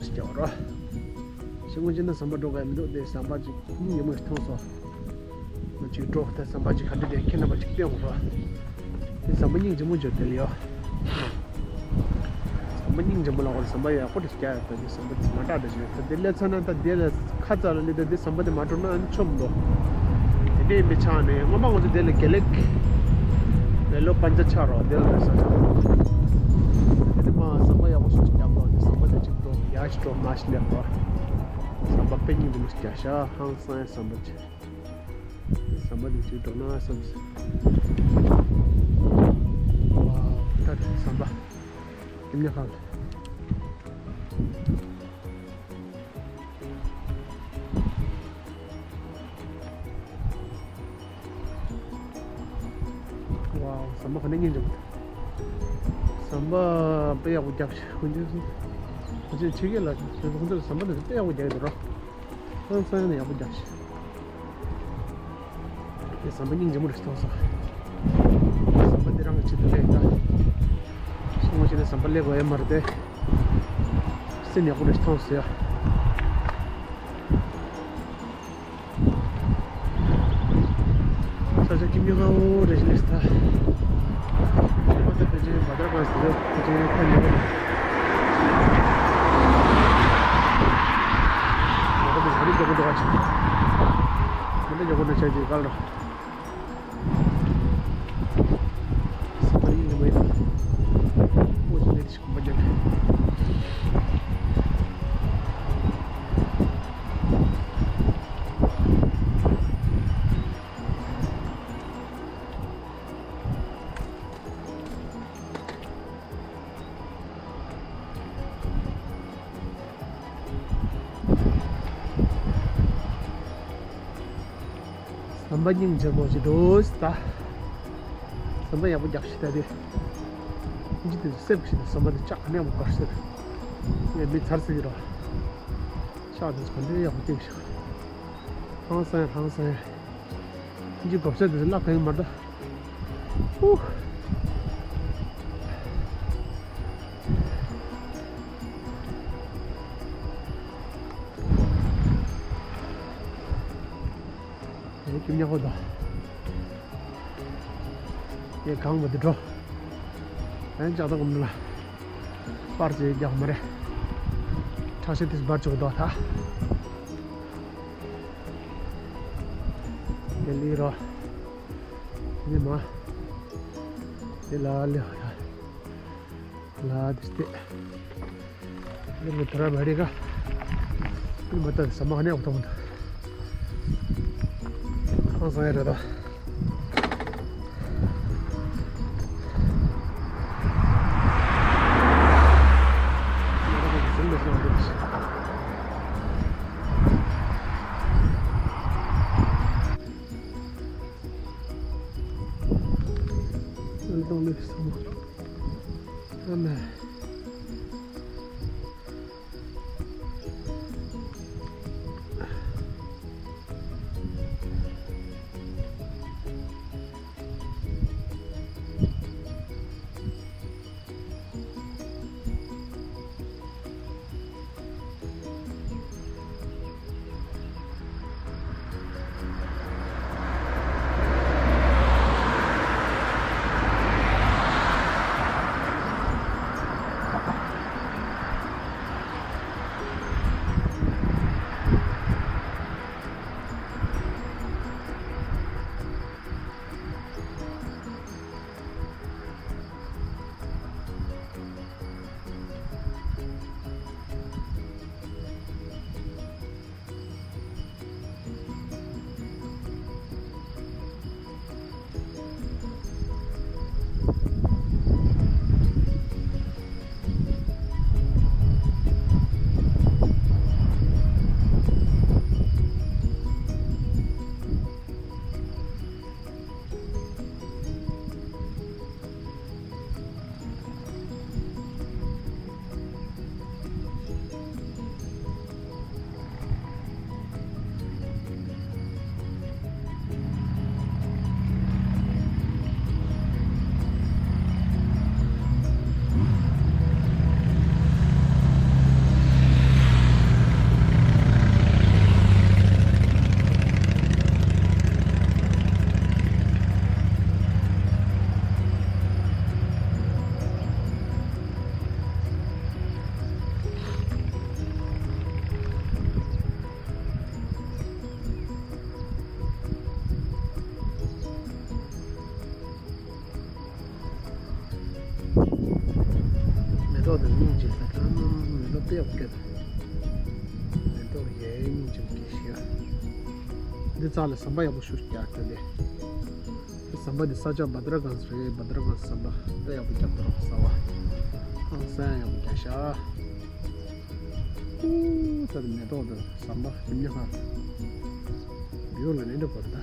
སྐྱོ་ར། ཤི་ངོ་ཅི་ན་ཟམ་པ་འགྲོ་ག་མི་འདུག་དེ་ཟམ་པ་ཅིག་ཉིན་ཉི་མ་ཞིག་མཐོང་སོང་། ང་ཅིག་འགྲོ་དེ་ཟམ་པ་ཅིག་ག་འདྲ་དེ་ཁྱེད་རྣམ་པ་ཅིག་བསྟན་འོང་ར། དེ་ཟམ་པ་སྙིང་རྗེ་མོ་འཇོག་དེ་ལ་ཡོད། ཟམ་པ་སྙིང་རྗེ་མོ་ལ་འོ་ཟམ་པ་ཡག་པོ་རེད། རྒྱ་ཡག་པོ་ཟམ་པ་དེ་མ་དྲག་འདྲ་ཞིག་རེད། ད་དེ་སླེབས་ཚར་ན་ད་དེ་ལ་ཁ་ཙ་ལ་སླེབས་ད་དེ་ཟམ་པ་དེ་མ་འགྲོ་ན་ཆོམ་འདུག་དེ་འདྲའི་མི་ཆགས་ནས་སྔོན་མ་ང་ཚོ་དེ་ལ་དགེ་ལེགས་ལེ་ལོ་པན་ཅ་ཆགས་རོགས་དེ་ལ་རེད་ས་ཆགས། དེ་ནས་མ་ཟམ་པ་ཡག་པོ་སུ་རྒྱག་རོགས་དེ་ཟམ་པ་དེ་གཅིག་འགྲོ་ཡག་ཞིག་འགྲོ་མ་ཞིག་སླེབས་རོགས། ཟམ་པ་དཔེ་སྙིང་རྗེ་མོ་ཞིག་རྒྱག་ཤག་ཧང་སང་ཡ་ཟམ་པ་ཆེ། ཟམ་པ་དེ་ཅིག་འགྲོ་ན་བསམ་སོང་། ཝའོ། ད་ཟམ་པ། ཨེམ་ཉ་ཁང་། ཟམ་པ་ག་ནས་སྙིང་རྗེ་པོ་འདུག་ཟམ་པ་དཔེ་ཡག་པོ་རྒྱག་ཤག་ཁོང་ཚོས། ཁོང་ཚོས་ཕྱི་རྒྱལ་ལ་ཁོང་ཚོས་ཟམ་པ་འདི་དཔེ་ཡག་པོ་རྒྱག་གི་འདུག་ར། ཧང་སང་ནས་ཡག་པོ་རྒྱག་ཤག་དེ་ཟམ་པ་སྙིང་རྗེ་མོ་རེད་མཐོང་སོང་། ཟམ་པ་འདི་རང་གི་ཆེད་དུ་སླེབས་ད། སོང་བ་བྱས་ནས་ཟམ་པ་སླེབས་དགོས་ཡ་མ་རེད་དེ། སེམས་ཡག་པོ་རེད་མཐོང་སོང་ཡ། ས་ཆ་ཁྱིམ་རྒྱུད་ཁ་འོ་རེ་ཞིག་ལས་ད། ཁྱིམ་རྒྱུད་ཁ་ད་ཕལ་ཆེར་བ་དར་གང་ཟེར་ཕལ་ཆེར་ཁ་ཉེ་བོ་རེད། ང་ཚོ་ཞབས་རིམ་རྒྱག་གི་འདུག་ག་ཅིག་ང་ཚོ་རྒྱག་གི་འདུག་ཆ་ཅིག་ག་ལ། ས་ད་ཡིན་ནི་མ་ཡིན། ཨོ་ཞིག་ལས་ཞིག་གོམ་པ་རྒྱག་ཟམ་པ་སྙིང་རྗེ་པོ་ཞིག་འདུག་ད། ཟམ་པ་ཡག་པོ་རྒྱག་ཤི་ད་དེ། ཅི་དེ་སེབ་ཤི་ད་ཟམ་པ་དེ་ལྕགས་ནས་མོ་དཀར་སེ། ངས་མི་ཚར་སེ་ཡོད་ར། ལྕགས་དེ་ག་འདྲའི་ཡག་པོ་བཏིང་ཤག་ཧང་སང་ཧང་སང་། ཅི་གོ་ས་དེ་ལ་གང་ཡང་མ་རེད་ད། ཧུ། ཨེ་ཁྱིམ་ཉག་པོ་དང་། ཨེ་གང་མ་དུ་འགྲོ། ཨེ་ལྕགས་ཐག་གམ་ལ། པར་ཅེ་རྒྱག་མ་རེད། ཁྲག་ཤེད་དེ་འབར་བཅུག་དོ་ད། ཨེ་ལི་རོ། ནི་མ། ཨེ་ལ་ལི་ཧ་ད། ལ་དིས་ཏེ། ལེ་མི་ཐ་ར་བ་རེ་ག་ལེ་མ་ཏ་ས་མ་ཧ་ནེ་ཨོ་ཏོ་མ་ཏ། ཧང་སང་ཡ་ར་ཏ། ཨ་མ། མེ་ཏོག་དང་སྙིང་རྗེ་ས་ཁྲ་མ་མེ་ཏོག་དཔེ་ཡག་པོ་སྐྱེས། མེ་ཏོག་ཡའི་སྙིང་རྗེ་པོ་སྐྱེས་ཤིག་འདི་རྩ་ལ་ཟམ་པ་ཡག་པོ་ཞིག་རྒྱག་ད་ལེ། ཟམ་པ་འདི་ས་ཆ་བྷ་དྲ་གྷན་རེད། བྷ་དྲ་གྷན་ཟམ་པ་དཔེ་ཡག་པོ་རྒྱབ་ད་རོགས་ཟ་བ། ཧང་སང་ཡག་པོ་རྒྱག་ཤག་ཨུ། ད་དེ་མེ་ཏོག་དང་ཟམ་པ་ཁྱིམ་ཉག་ཁ། བིའུ་ལ་ནི་འདྲ་པོ་རེད་ད།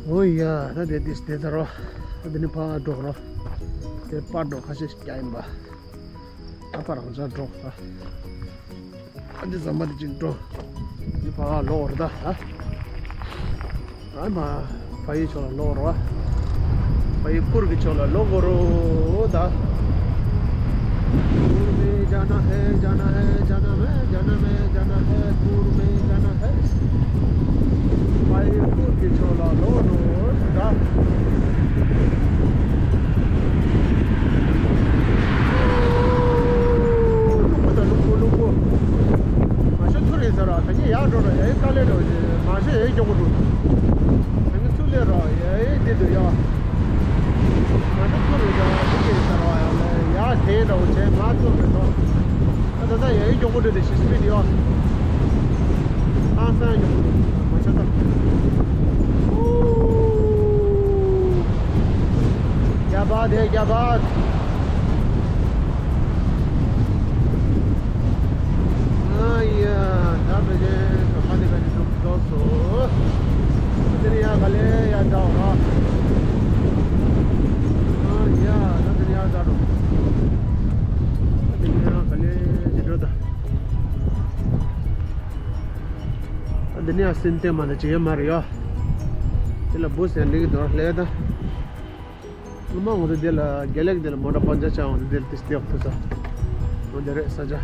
ཨོ་ཡ། ད་དེ་དེ་དེ་ཚར་བ། ད་དེ་ནི་ཕར་འགྲོ་རོགས། དེ་ཕར་འགྲོ་ཁ་ཤས་ཤིག་རྒྱག་ཡིན་པ། ད་ཕར་རང་ཅག་འགྲོ་ད། ཨ་འདི་ཟམ་པ་འདི་ཅིག་འགྲོ། འདི་ཕར་ལོག་རེད་ད། ཨ་མ། ཕ་ཡུལ་ཕྱོགས་ལ་ལོག་རོགས། ཕ་ཡུལ་ཁུལ་གྱི་ཕྱོགས་ལ་ལོག་དགོས་རོགས་ད། ཁུལ་མེད་ཇ་ན་ཧེ། ཇ་ན་ཧེ། ཇ་ན་མེ། ཇ་ན་མེ། ཇ་ན་ཧེ། ཁུལ་མེད་ཇ་ན་ཧེ། ཕ་ཡུལ་ཁུལ་གྱི་ཕྱོགས་ལ་ལོག་རོགས་ད། རླུང་བུ་དང་རླུང་བུ་རླུང་བུ། མ་ཤོད་ཚུར་རེད་ཟེར་ར། ད་ངས་ཡར་འགྲོ་ར། ཡ་ཡི་དཀའ་ལས་འགྲོ། མ་ཤོད་ཡ་ཡི་མགྱོགས་པོ་འགྲོ། ད་ངས་ཚུར་སླེབས་ར། ཡ་ཡི་འདི་འདུག་ཡ། མ་ཤོད་ཚུར་རེད་ཟེར་ར། ཚུར་རེད་ཟེར་ར། ཡ་ལ་ཡ་དེ་འདྲ་བོ་བྱས་མ་ཚུར་རེད་དོ། ད་ད་ད་ཡ་ཡི་མགྱོགས་པོ་འགྲོ། དེ་ཤི་སི་མི་འདི་ཡ། ཧང་སང་མགྱོགས་པོ་འགྲོ། མ་ཤོད་ད། རྒྱ་བ་དེ་རྒྱ་བ། ཨ་ཡ། ད་བེ་ཇེ་ད་ཁ་དེ་ག་ནས་འགྲོ་འགྲོ་སོ། དེ་ནས་ཡ་ག་ལེ་ཡ་འདྲ་བ། ཨ་ཡ། ད་དེ་ནས་ཡ་འདྲ་འགྲོ། དེ་ནས་ཡ་ག་ལེ་ཅི་འགྲོ་ད། ད་དེ་ནས་ཡ་སེམས་གཏད་མ་ད་ཅི་ཡ་མ་རེད་ཡ། དེ་ལ་བུ་སེ་ལིག་དོར་ལེ་ད། སྔོན་མ་ང་ཚོ་འདི་ལ་དགེ་ལེགས་འདི་ལ་མོ་ཊ་པན་ཅར་ཆགས། ང་ཚོ་འདིར་ཏིས་ཏེ་ཡོག་ཐུབ་ས། ང་འདི་རེད་ས་ཆ།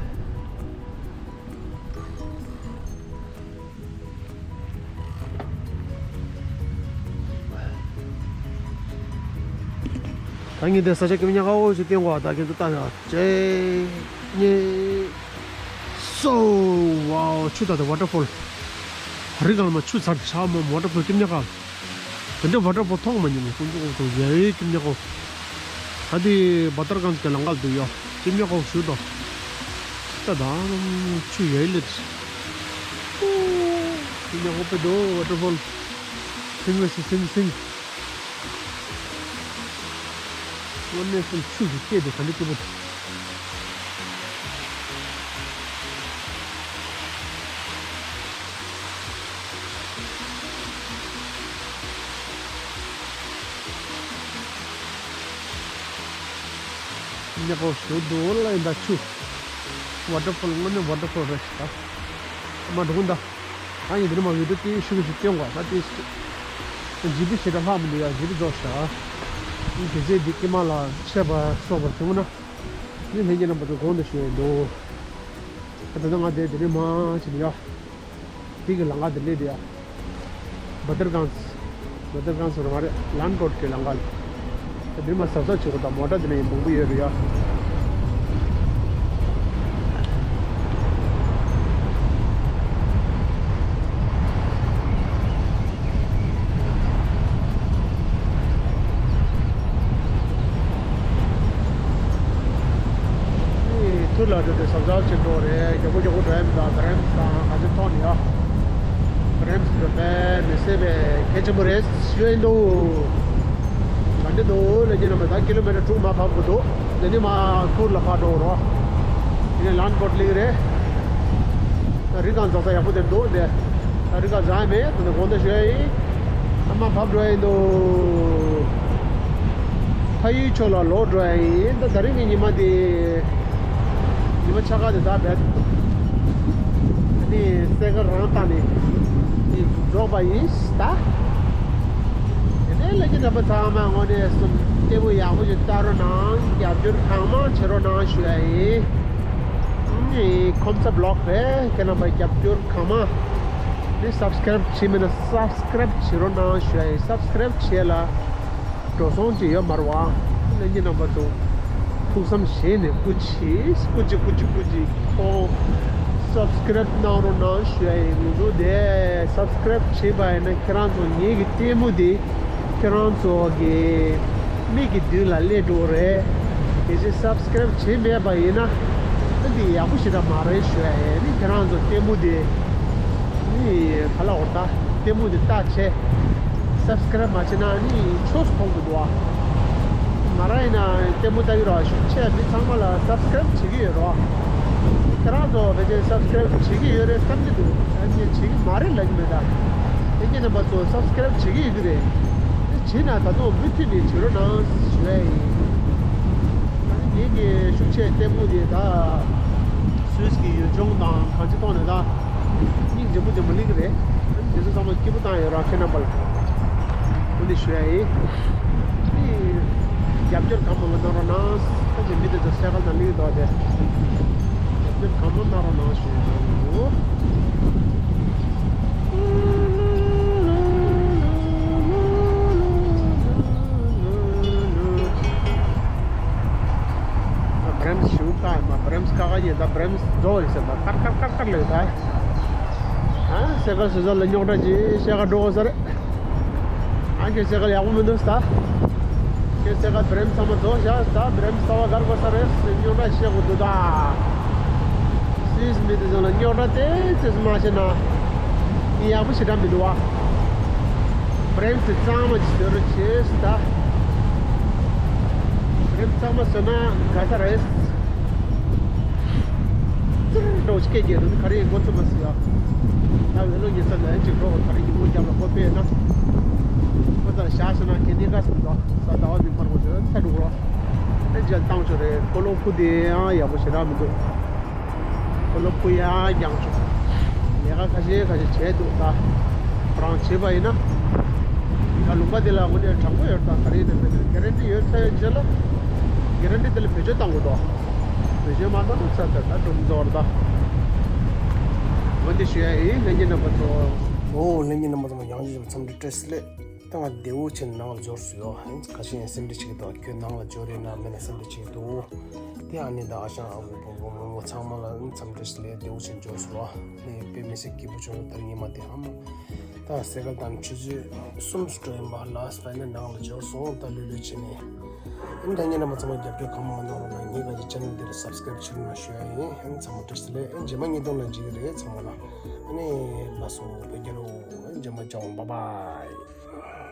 ད་ངས་འདི་ས་ཆ་སྐྱིད་ཉག་ཁ་བོ་ཞིག་སྟོན་གོ། ད་ཁྱེད་ཚོ་ལྟ་ཡ། གཅིག་གཉིས། སོ། ཝའོ། ཆུ་ད་ད་ཝ་ཊར་ཕོལ། རི་སྒང་ལ་མ་ཆུ་ཚར་ཆགས་མ། ཝ་ཊར་ཕོལ་སྐྱིད་ཉག་ཁ། དེ་འདྲ་ཝ་ཊར་ཕོལ་མཐོང་མ་མྱོང་། ཀུན་སྤྱོད་འོག་ཏུ་ཡ་ཡི་སྐྱིད་ཉག་གོ། ད་དེ་བ་ཏར་གན་གི་ལམ་ཁ་ལ་འདུག་ཡ། སྐྱིད་ཉག་གོ་ཞུ་དོ། ད་ད་ཆུ་ཡ་ཡི་ལེ། སྐྱིད་ཉག་གོ་པེ་དོ་ཝ་ཊར་ཕོལ། སིང་ལེ་སི་སིང་སིང་། དངོས་གནས་སེམས་ཆུ་ཞིག་སྐྱེས་དེ་ག་འདྲ་སྐྱིད་པོ་འདུག། ཉག་པོ་ཞུ་འདུག་ལ་ཡིན་ད་ཆུ། ཝ་ཊར་ཕོལ། དངོས་གནས་ཝ་ཊར་ཕོལ་རེད་ཤག། ཨ་མ་འགྲོ་གི་ད། ཨ་ཡིན་འདི་ནས་མ་ཡོད་དུ་དེ་ཤུ་གི་ཞིག་སྟོན་དགོས་ད་དེ། ཇི་ལི་ཞེ་དྲག་ལྷག་མི་འདུག་ཡ། ཇི་ལི་རྫོགས་ཤག། དེ་ཚེ་འདི་ཀྱེ་མ་ལ་ཆད་པ་སོགས་པ་བྱུང་ན། ངས་ལྷན་རྒྱས་རྣམ་པ་ཚོ་གོང་དུ་ཞུ་ཡི་འདུག། ད་ལྟ་ང་དེ་དེ་ནས་མ་ཕྱིན་ཡ། དེ་གི་ལམ་ཁ་དེ་སླེབས་དེ་ཡ། བ་ཏར་གངས། བ་ཏར་གངས་ཟེར་བ་རེད། ལན་རོ་ཌི་གི་ལམ་ཁ་ལ། ད་འདིར་མ་གཟབ་གཟབ་བྱེད་དགོས་ད། མོ་ཊ་དེ་ནས་ཡིན་མང་པོ་ཡོད་རེད་ཡ། ཐུར་ལ་འགྲོ་དུས་གཟབ་གཟབ་བྱེད་འགྲོ་རེད། མགྱོགས་པོ་མགྱོགས་པོ་འགྲོ་ཡ་མི་འདུག། བྷི་རེམ་སི་དང་ག་ཚོད་ཐོག་ནས་ཡ། བྷི་རེམ་སི་འགྲོ་དཔེ་མི་སྲིད་པའི་གལ་ཆེན་པོ་རེད་ཞུ་ཡིན་འདུག། ག་འདྲ་འདུག་ལབ་ཀྱི་ན་མ་ད་ཀི་ལོ་མི་ཊར་དྲུག་མ་བབས་དགོས་འདུག། དེ་ནས་མ་ཐུར་ལ་ཕར་འགྲོ་རོགས། དེ་ནས་ལན་རོ་ཌི་སླེབས་རེད། རི་སྒང་འཛེག་ས་ཡག་པོ་དེར་འདུག་དེ། རི་སྒང་འཛེག་མེད་དེ་ནས་དགོང་དག་ཞོགས་ཡིན། ཨ་མ་བབས་འགྲོ་ཡ་ཡིན་འདུག། ཕ་ཡུལ་ཕྱོགས་ལ་ལོག་འགྲོ་ཡ་ཡིན། ད་ད་རིང་གི་ཉི་མ་དེ། ཉི་མ་འཆར་ཀ་དེ་ད་བས། ཨ་ནི་སེ་ཀ་རང་བཏང་ནས་འགྲོ་བ་ཡིན་ད། དེ་ནས་ལྷན་རྒྱས་རྣམ་པ་ཚང་མ་དངོས་གནས་སུ་ལྟད་མོ་ཡག་པོ་ཞིག་ལྟ་རོགས་གནང་། རྒྱབ་སྐྱོར་གང་མང་བྱེད་རོགས་གནང་ཞུ་ཡ་ཡིན། ཁོམ་ས་བི་ལོག་རེད། ཁྱེད་རྣམ་པ་རྒྱབ་སྐྱོར་གང་མང་། ནི་སབ་སི་ཀ་རེབ་བྱས་མེད་ན་སབ་སི་ཀ་རེབ་བྱེད་རོགས་གནང་ཞུ་ཡ་ཡིན། སབ་སི་ཀ་རེབ་བྱས་ལ་འགྲོ་སོང་ཅིག་ཡོད་མ་རེད་བ། ལྷན་རྒྱས་རྣམ་པ་ཚོ་ཐུགས་བསམ་བཞེས་ནས་སྐུ་མཁྱེན། སྐུ་མཁྱེན། སྐུ་མཁྱེན། སྐུ་མཁྱེན། ཁོང་སབ་སི་ཀ་རེབ་གནང་རོགས་གནང་ཞུ་ཡ་ཡིན། ང་ཚོ་དེ་སབ་སི་ཀ་རེབ་བྱས་པ་ཡིན་ན་ཁྱེད་རང་ཚོ་ངེད་ཀྱི་ལྟད་མོ་དེ་ཁྱེད་རང་ཚོ་གི་མིག་གི་མདུན་ལ་སླེབས་འགྲོ་རེད། གལ་སྲིད་སབ་སི་ཀ་རེབ་བྱས་མེད་པ་ཡིན་ན། ཨ་འདི་ཡག་པོ་ཞེ་དྲག་མ་རེད་ཞུ་ཡ་ཡིན། ནི་ཁྱེད་རང་ཚོ་ལྟད་མོ་དེ་ནི་ག་ལ་འོ་ད་ལྟད་མོ་དེ་ལྟ་བྱས། སབ་སི་ཀ་རེབ་མ་བྱས་ན་ནི་ཆོས་སུ་མཐོང་གི་འདུག་ཨ། ང་རང་ཡིན་ན་ལྟད་མོ་ལྟ་གི་རོགས་ཞུ་བྱས། མི་ཚང་མ་ལ་སབ་སི་ཀ་རེབ་བྱེད་ཀྱི་ཡོད་རོགས། ཁྱེད་རང་ཚོ་ཕལ་ཆེར་སབ་སི་ཀ་རེབ་བྱེད་ཀྱི་ཡོད་རེད་བསམ་གྱི་འདུག། ཨ་ནི་བྱེད་ཀྱི་མ་རེད་ལབ་ཀྱི་མེད་ད། ལྷན་རྒྱས་རྣམ་པ་ཚོ་སབ་སི་ཀ་རེབ་བྱེད་ཀྱི་ཡོད་ཀྱི་རེད། བྱས་ན་ད་དུང་མུ་མཐུད་ནས་བྱེད་རོགས་གནང་ཞུ་ཡ་ཡིན། ད་ནི་ངེད་ཀྱི་ཤུགས་ཆེ་ལྟད་མོ་དེ་ད་སུད་སི་གི་ཡུལ་ལྗོངས་དང་གང་ཅི་ཐོག་ནས་ད་སྙིང་རྗེ་པོ་དེ་མ་ལིག་རེད། ད་ནི་དེ་ཚོ་ཚང་མ་སྐྱིད་པོ་བཏང་ཡོད་ར། ཁྱེད་རྣམ་པ་ལ་འོ་འདི་ཞུ་ཡ་ཡིན། ཨི། རྒྱབ་སྐྱོར་གང་མང་མང་གནང་རོགས་གནང་། ད་ཅི་མི་དེ་ཚོ་སེ་ག་དང་ལིག་འདུག་དེ། རྒྱབ་སྐྱོར་གང་མང་གནང་རོགས་གནང་ཞུ་ཡ་ཡིན། ད་བྲེམས་ཞུ་ཀ་མ་བྲེམས་ཀ་ག་ཡིན། ད་བྲེམས་རྫོགས་ཡིན་ཟེར། ད་ཀར་ཀར་ཀར་ཀར་ལས་ད། ཨ་སེ་ག་སུ་ས་ལ་རྙོག་དྲ་ཅི་ཤེས་ག་འགྲོ་གོ་ས་རེད། ཨ་ཁྱོད་སེ་ག་ཡག་པོ་མི་འདུག་ད། ཁྱོད་སེ་ག་བྲེམས་ཚང་མ་རྫོགས་བཞག་ད་བྲེམས་ཚ་བ་གར་གོ་ས་རེད། རྙོག་དྲ་ཤེས་གོ་འདུག་ད། སིས་མི་དེ་ཚོ་ལ་རྙོག་དྲ་དེ་ཙེས་མ་བྱས་ན་ཡག་པོ་ཞེ་དྲག་མི་འདུག་བ། བྲེམས་དེ་གཙང་མ་ཅིག་བཟོ་རོགས་བྱེད་ད། བྲེམས་གཙང་མ་བཟོས་ན་དགའ་ས་རེད། ཙིར་འགྲོ་ཞིག་སྐད་རྒྱག་འདུག་ག་རེ་ཡིན་མགོ་ཚོད་མ་སི་ཡ། ད་འོས་ལོ་ཉེ་ས་ལ་ཅིག་འགྲོ་ག་རེ་ཡིན་མགོ་རྒྱབ་ལ་ཁོ་པས་ན། ཁོ་ཚར་བཞག་ཤི་ན་གལ་ཏེ་དགའ་སོང་ད་ད་ཟླ་བ་འདི་མར་གོ་ཚོད་ཚ་འགྲོ་རོགས། ཨེ་མཇལ་བཏང་ཆོག་རེད། ཁོ་ལོ་ཕུ་དེ་ཡང་ཡག་པོ་ཞེ་དྲག་མི་འདུག་ཁོ་ལོ་ཕུ་ཡང་རྒྱང་ཆོག་ལས་ཀ་ཁ་ཤས་ཁ་ཤས་བྱས་འདུག་ད་ཁོ་རང་བྱས་པ་ཡིན་ན། ད་ལུང་པ་འདི་ལ་དངོས་གནས་དྲང་པོ་ཡོད་ད། ག་རེ་ཡིན་ན་མེད་ན་གེ་རན་ཊི་ཡོད་ཚད་རྗེས་ལ་གེ་རན་ཊི་དེ་ལ་བེད་སྤྱོད་བཏང་དགོས་དོ། བེད་སྤྱོད་མ་བཏང་ན་ཚ་ཚ་ད་སྒྲུང་རྫོགས་རེད་ད། འོ་འདི་ཞུ་ཡ་ཡིན་ལྷན་རྒྱས་རྣམ་པ་ཚོ། འོ་ལྷན་རྒྱས་རྣམ་པ་ཚོ་ཡང་ཅིག་འཚམས་འདྲི་བཀྲ་ཤིས་བདེ་ལེགས། ད་ང་བདེ་བོ་བྱས་ནས་ནང་ལ་འབྱོར་སོང་ཡོད། ཁ་ཤས་ཡང་སེམས་ཁྲལ་བྱེད་ཀྱི་འདུག་ཁྱོད་ནང་ལ་འབྱོར་ཡོད་ན་མེད་ན་སེམས་ཁྲལ་བྱེད་ཀྱི་འདུག་དེ་ཨ་ནེ་དང་ཨ་ཞང་ཨ་ཁུ་བུ་མོ་མོ་ཚང་མ་ལ་འཚམས་འདྲི་ཞུ་ལས་བདེ་བོ་བྱས་ནས་འབྱོར་སོང་ལ། ནས་དཔེ་མི་སྲིད་སྐྱིད་པོ་བྱུང་ལ་དེ་རིང་ཉི་མ་དེ་ཨ་མ། ད་སེ་ག་དང་ཆུ་ཚོད་གསུམ་སུ་འགྲོ་ཡིན་པ་ལ་ཕའི་ནལ་ནང་ལ་འབྱོར་སོང་། ད་ལྷོད་ལྷོད་བྱས་ནས། ཨ་ནི་ད་ངེད་རྣམ་པ་ཚང་མ་རྒྱབ་སྐྱོར་གང་མང་གནང་རོགས་གནང་། ངེད་ཀྱི་ཆེ་ནལ་འདིར་སབ་སི་ཀ་རེབ་བྱེད་རོགས་གནང་ཞུ་ཡ་ཡིན། ཨ་ནི་ཚང་མ་བཀྲ་ཤིས་བདེ་ལེགས། ཨ་ནི་རྗེས་མ་ཉིས་སྟོང་ལ་མཇལ་གྱི་རེད་ཚང་མ་ལ། ཨ་ནི་ལགས་སོ་བོད་རྒྱལ་ལོ། ཨ་ནི་རྗེས་མ་མཇལ་འོང་། བཱའི་བཱའི།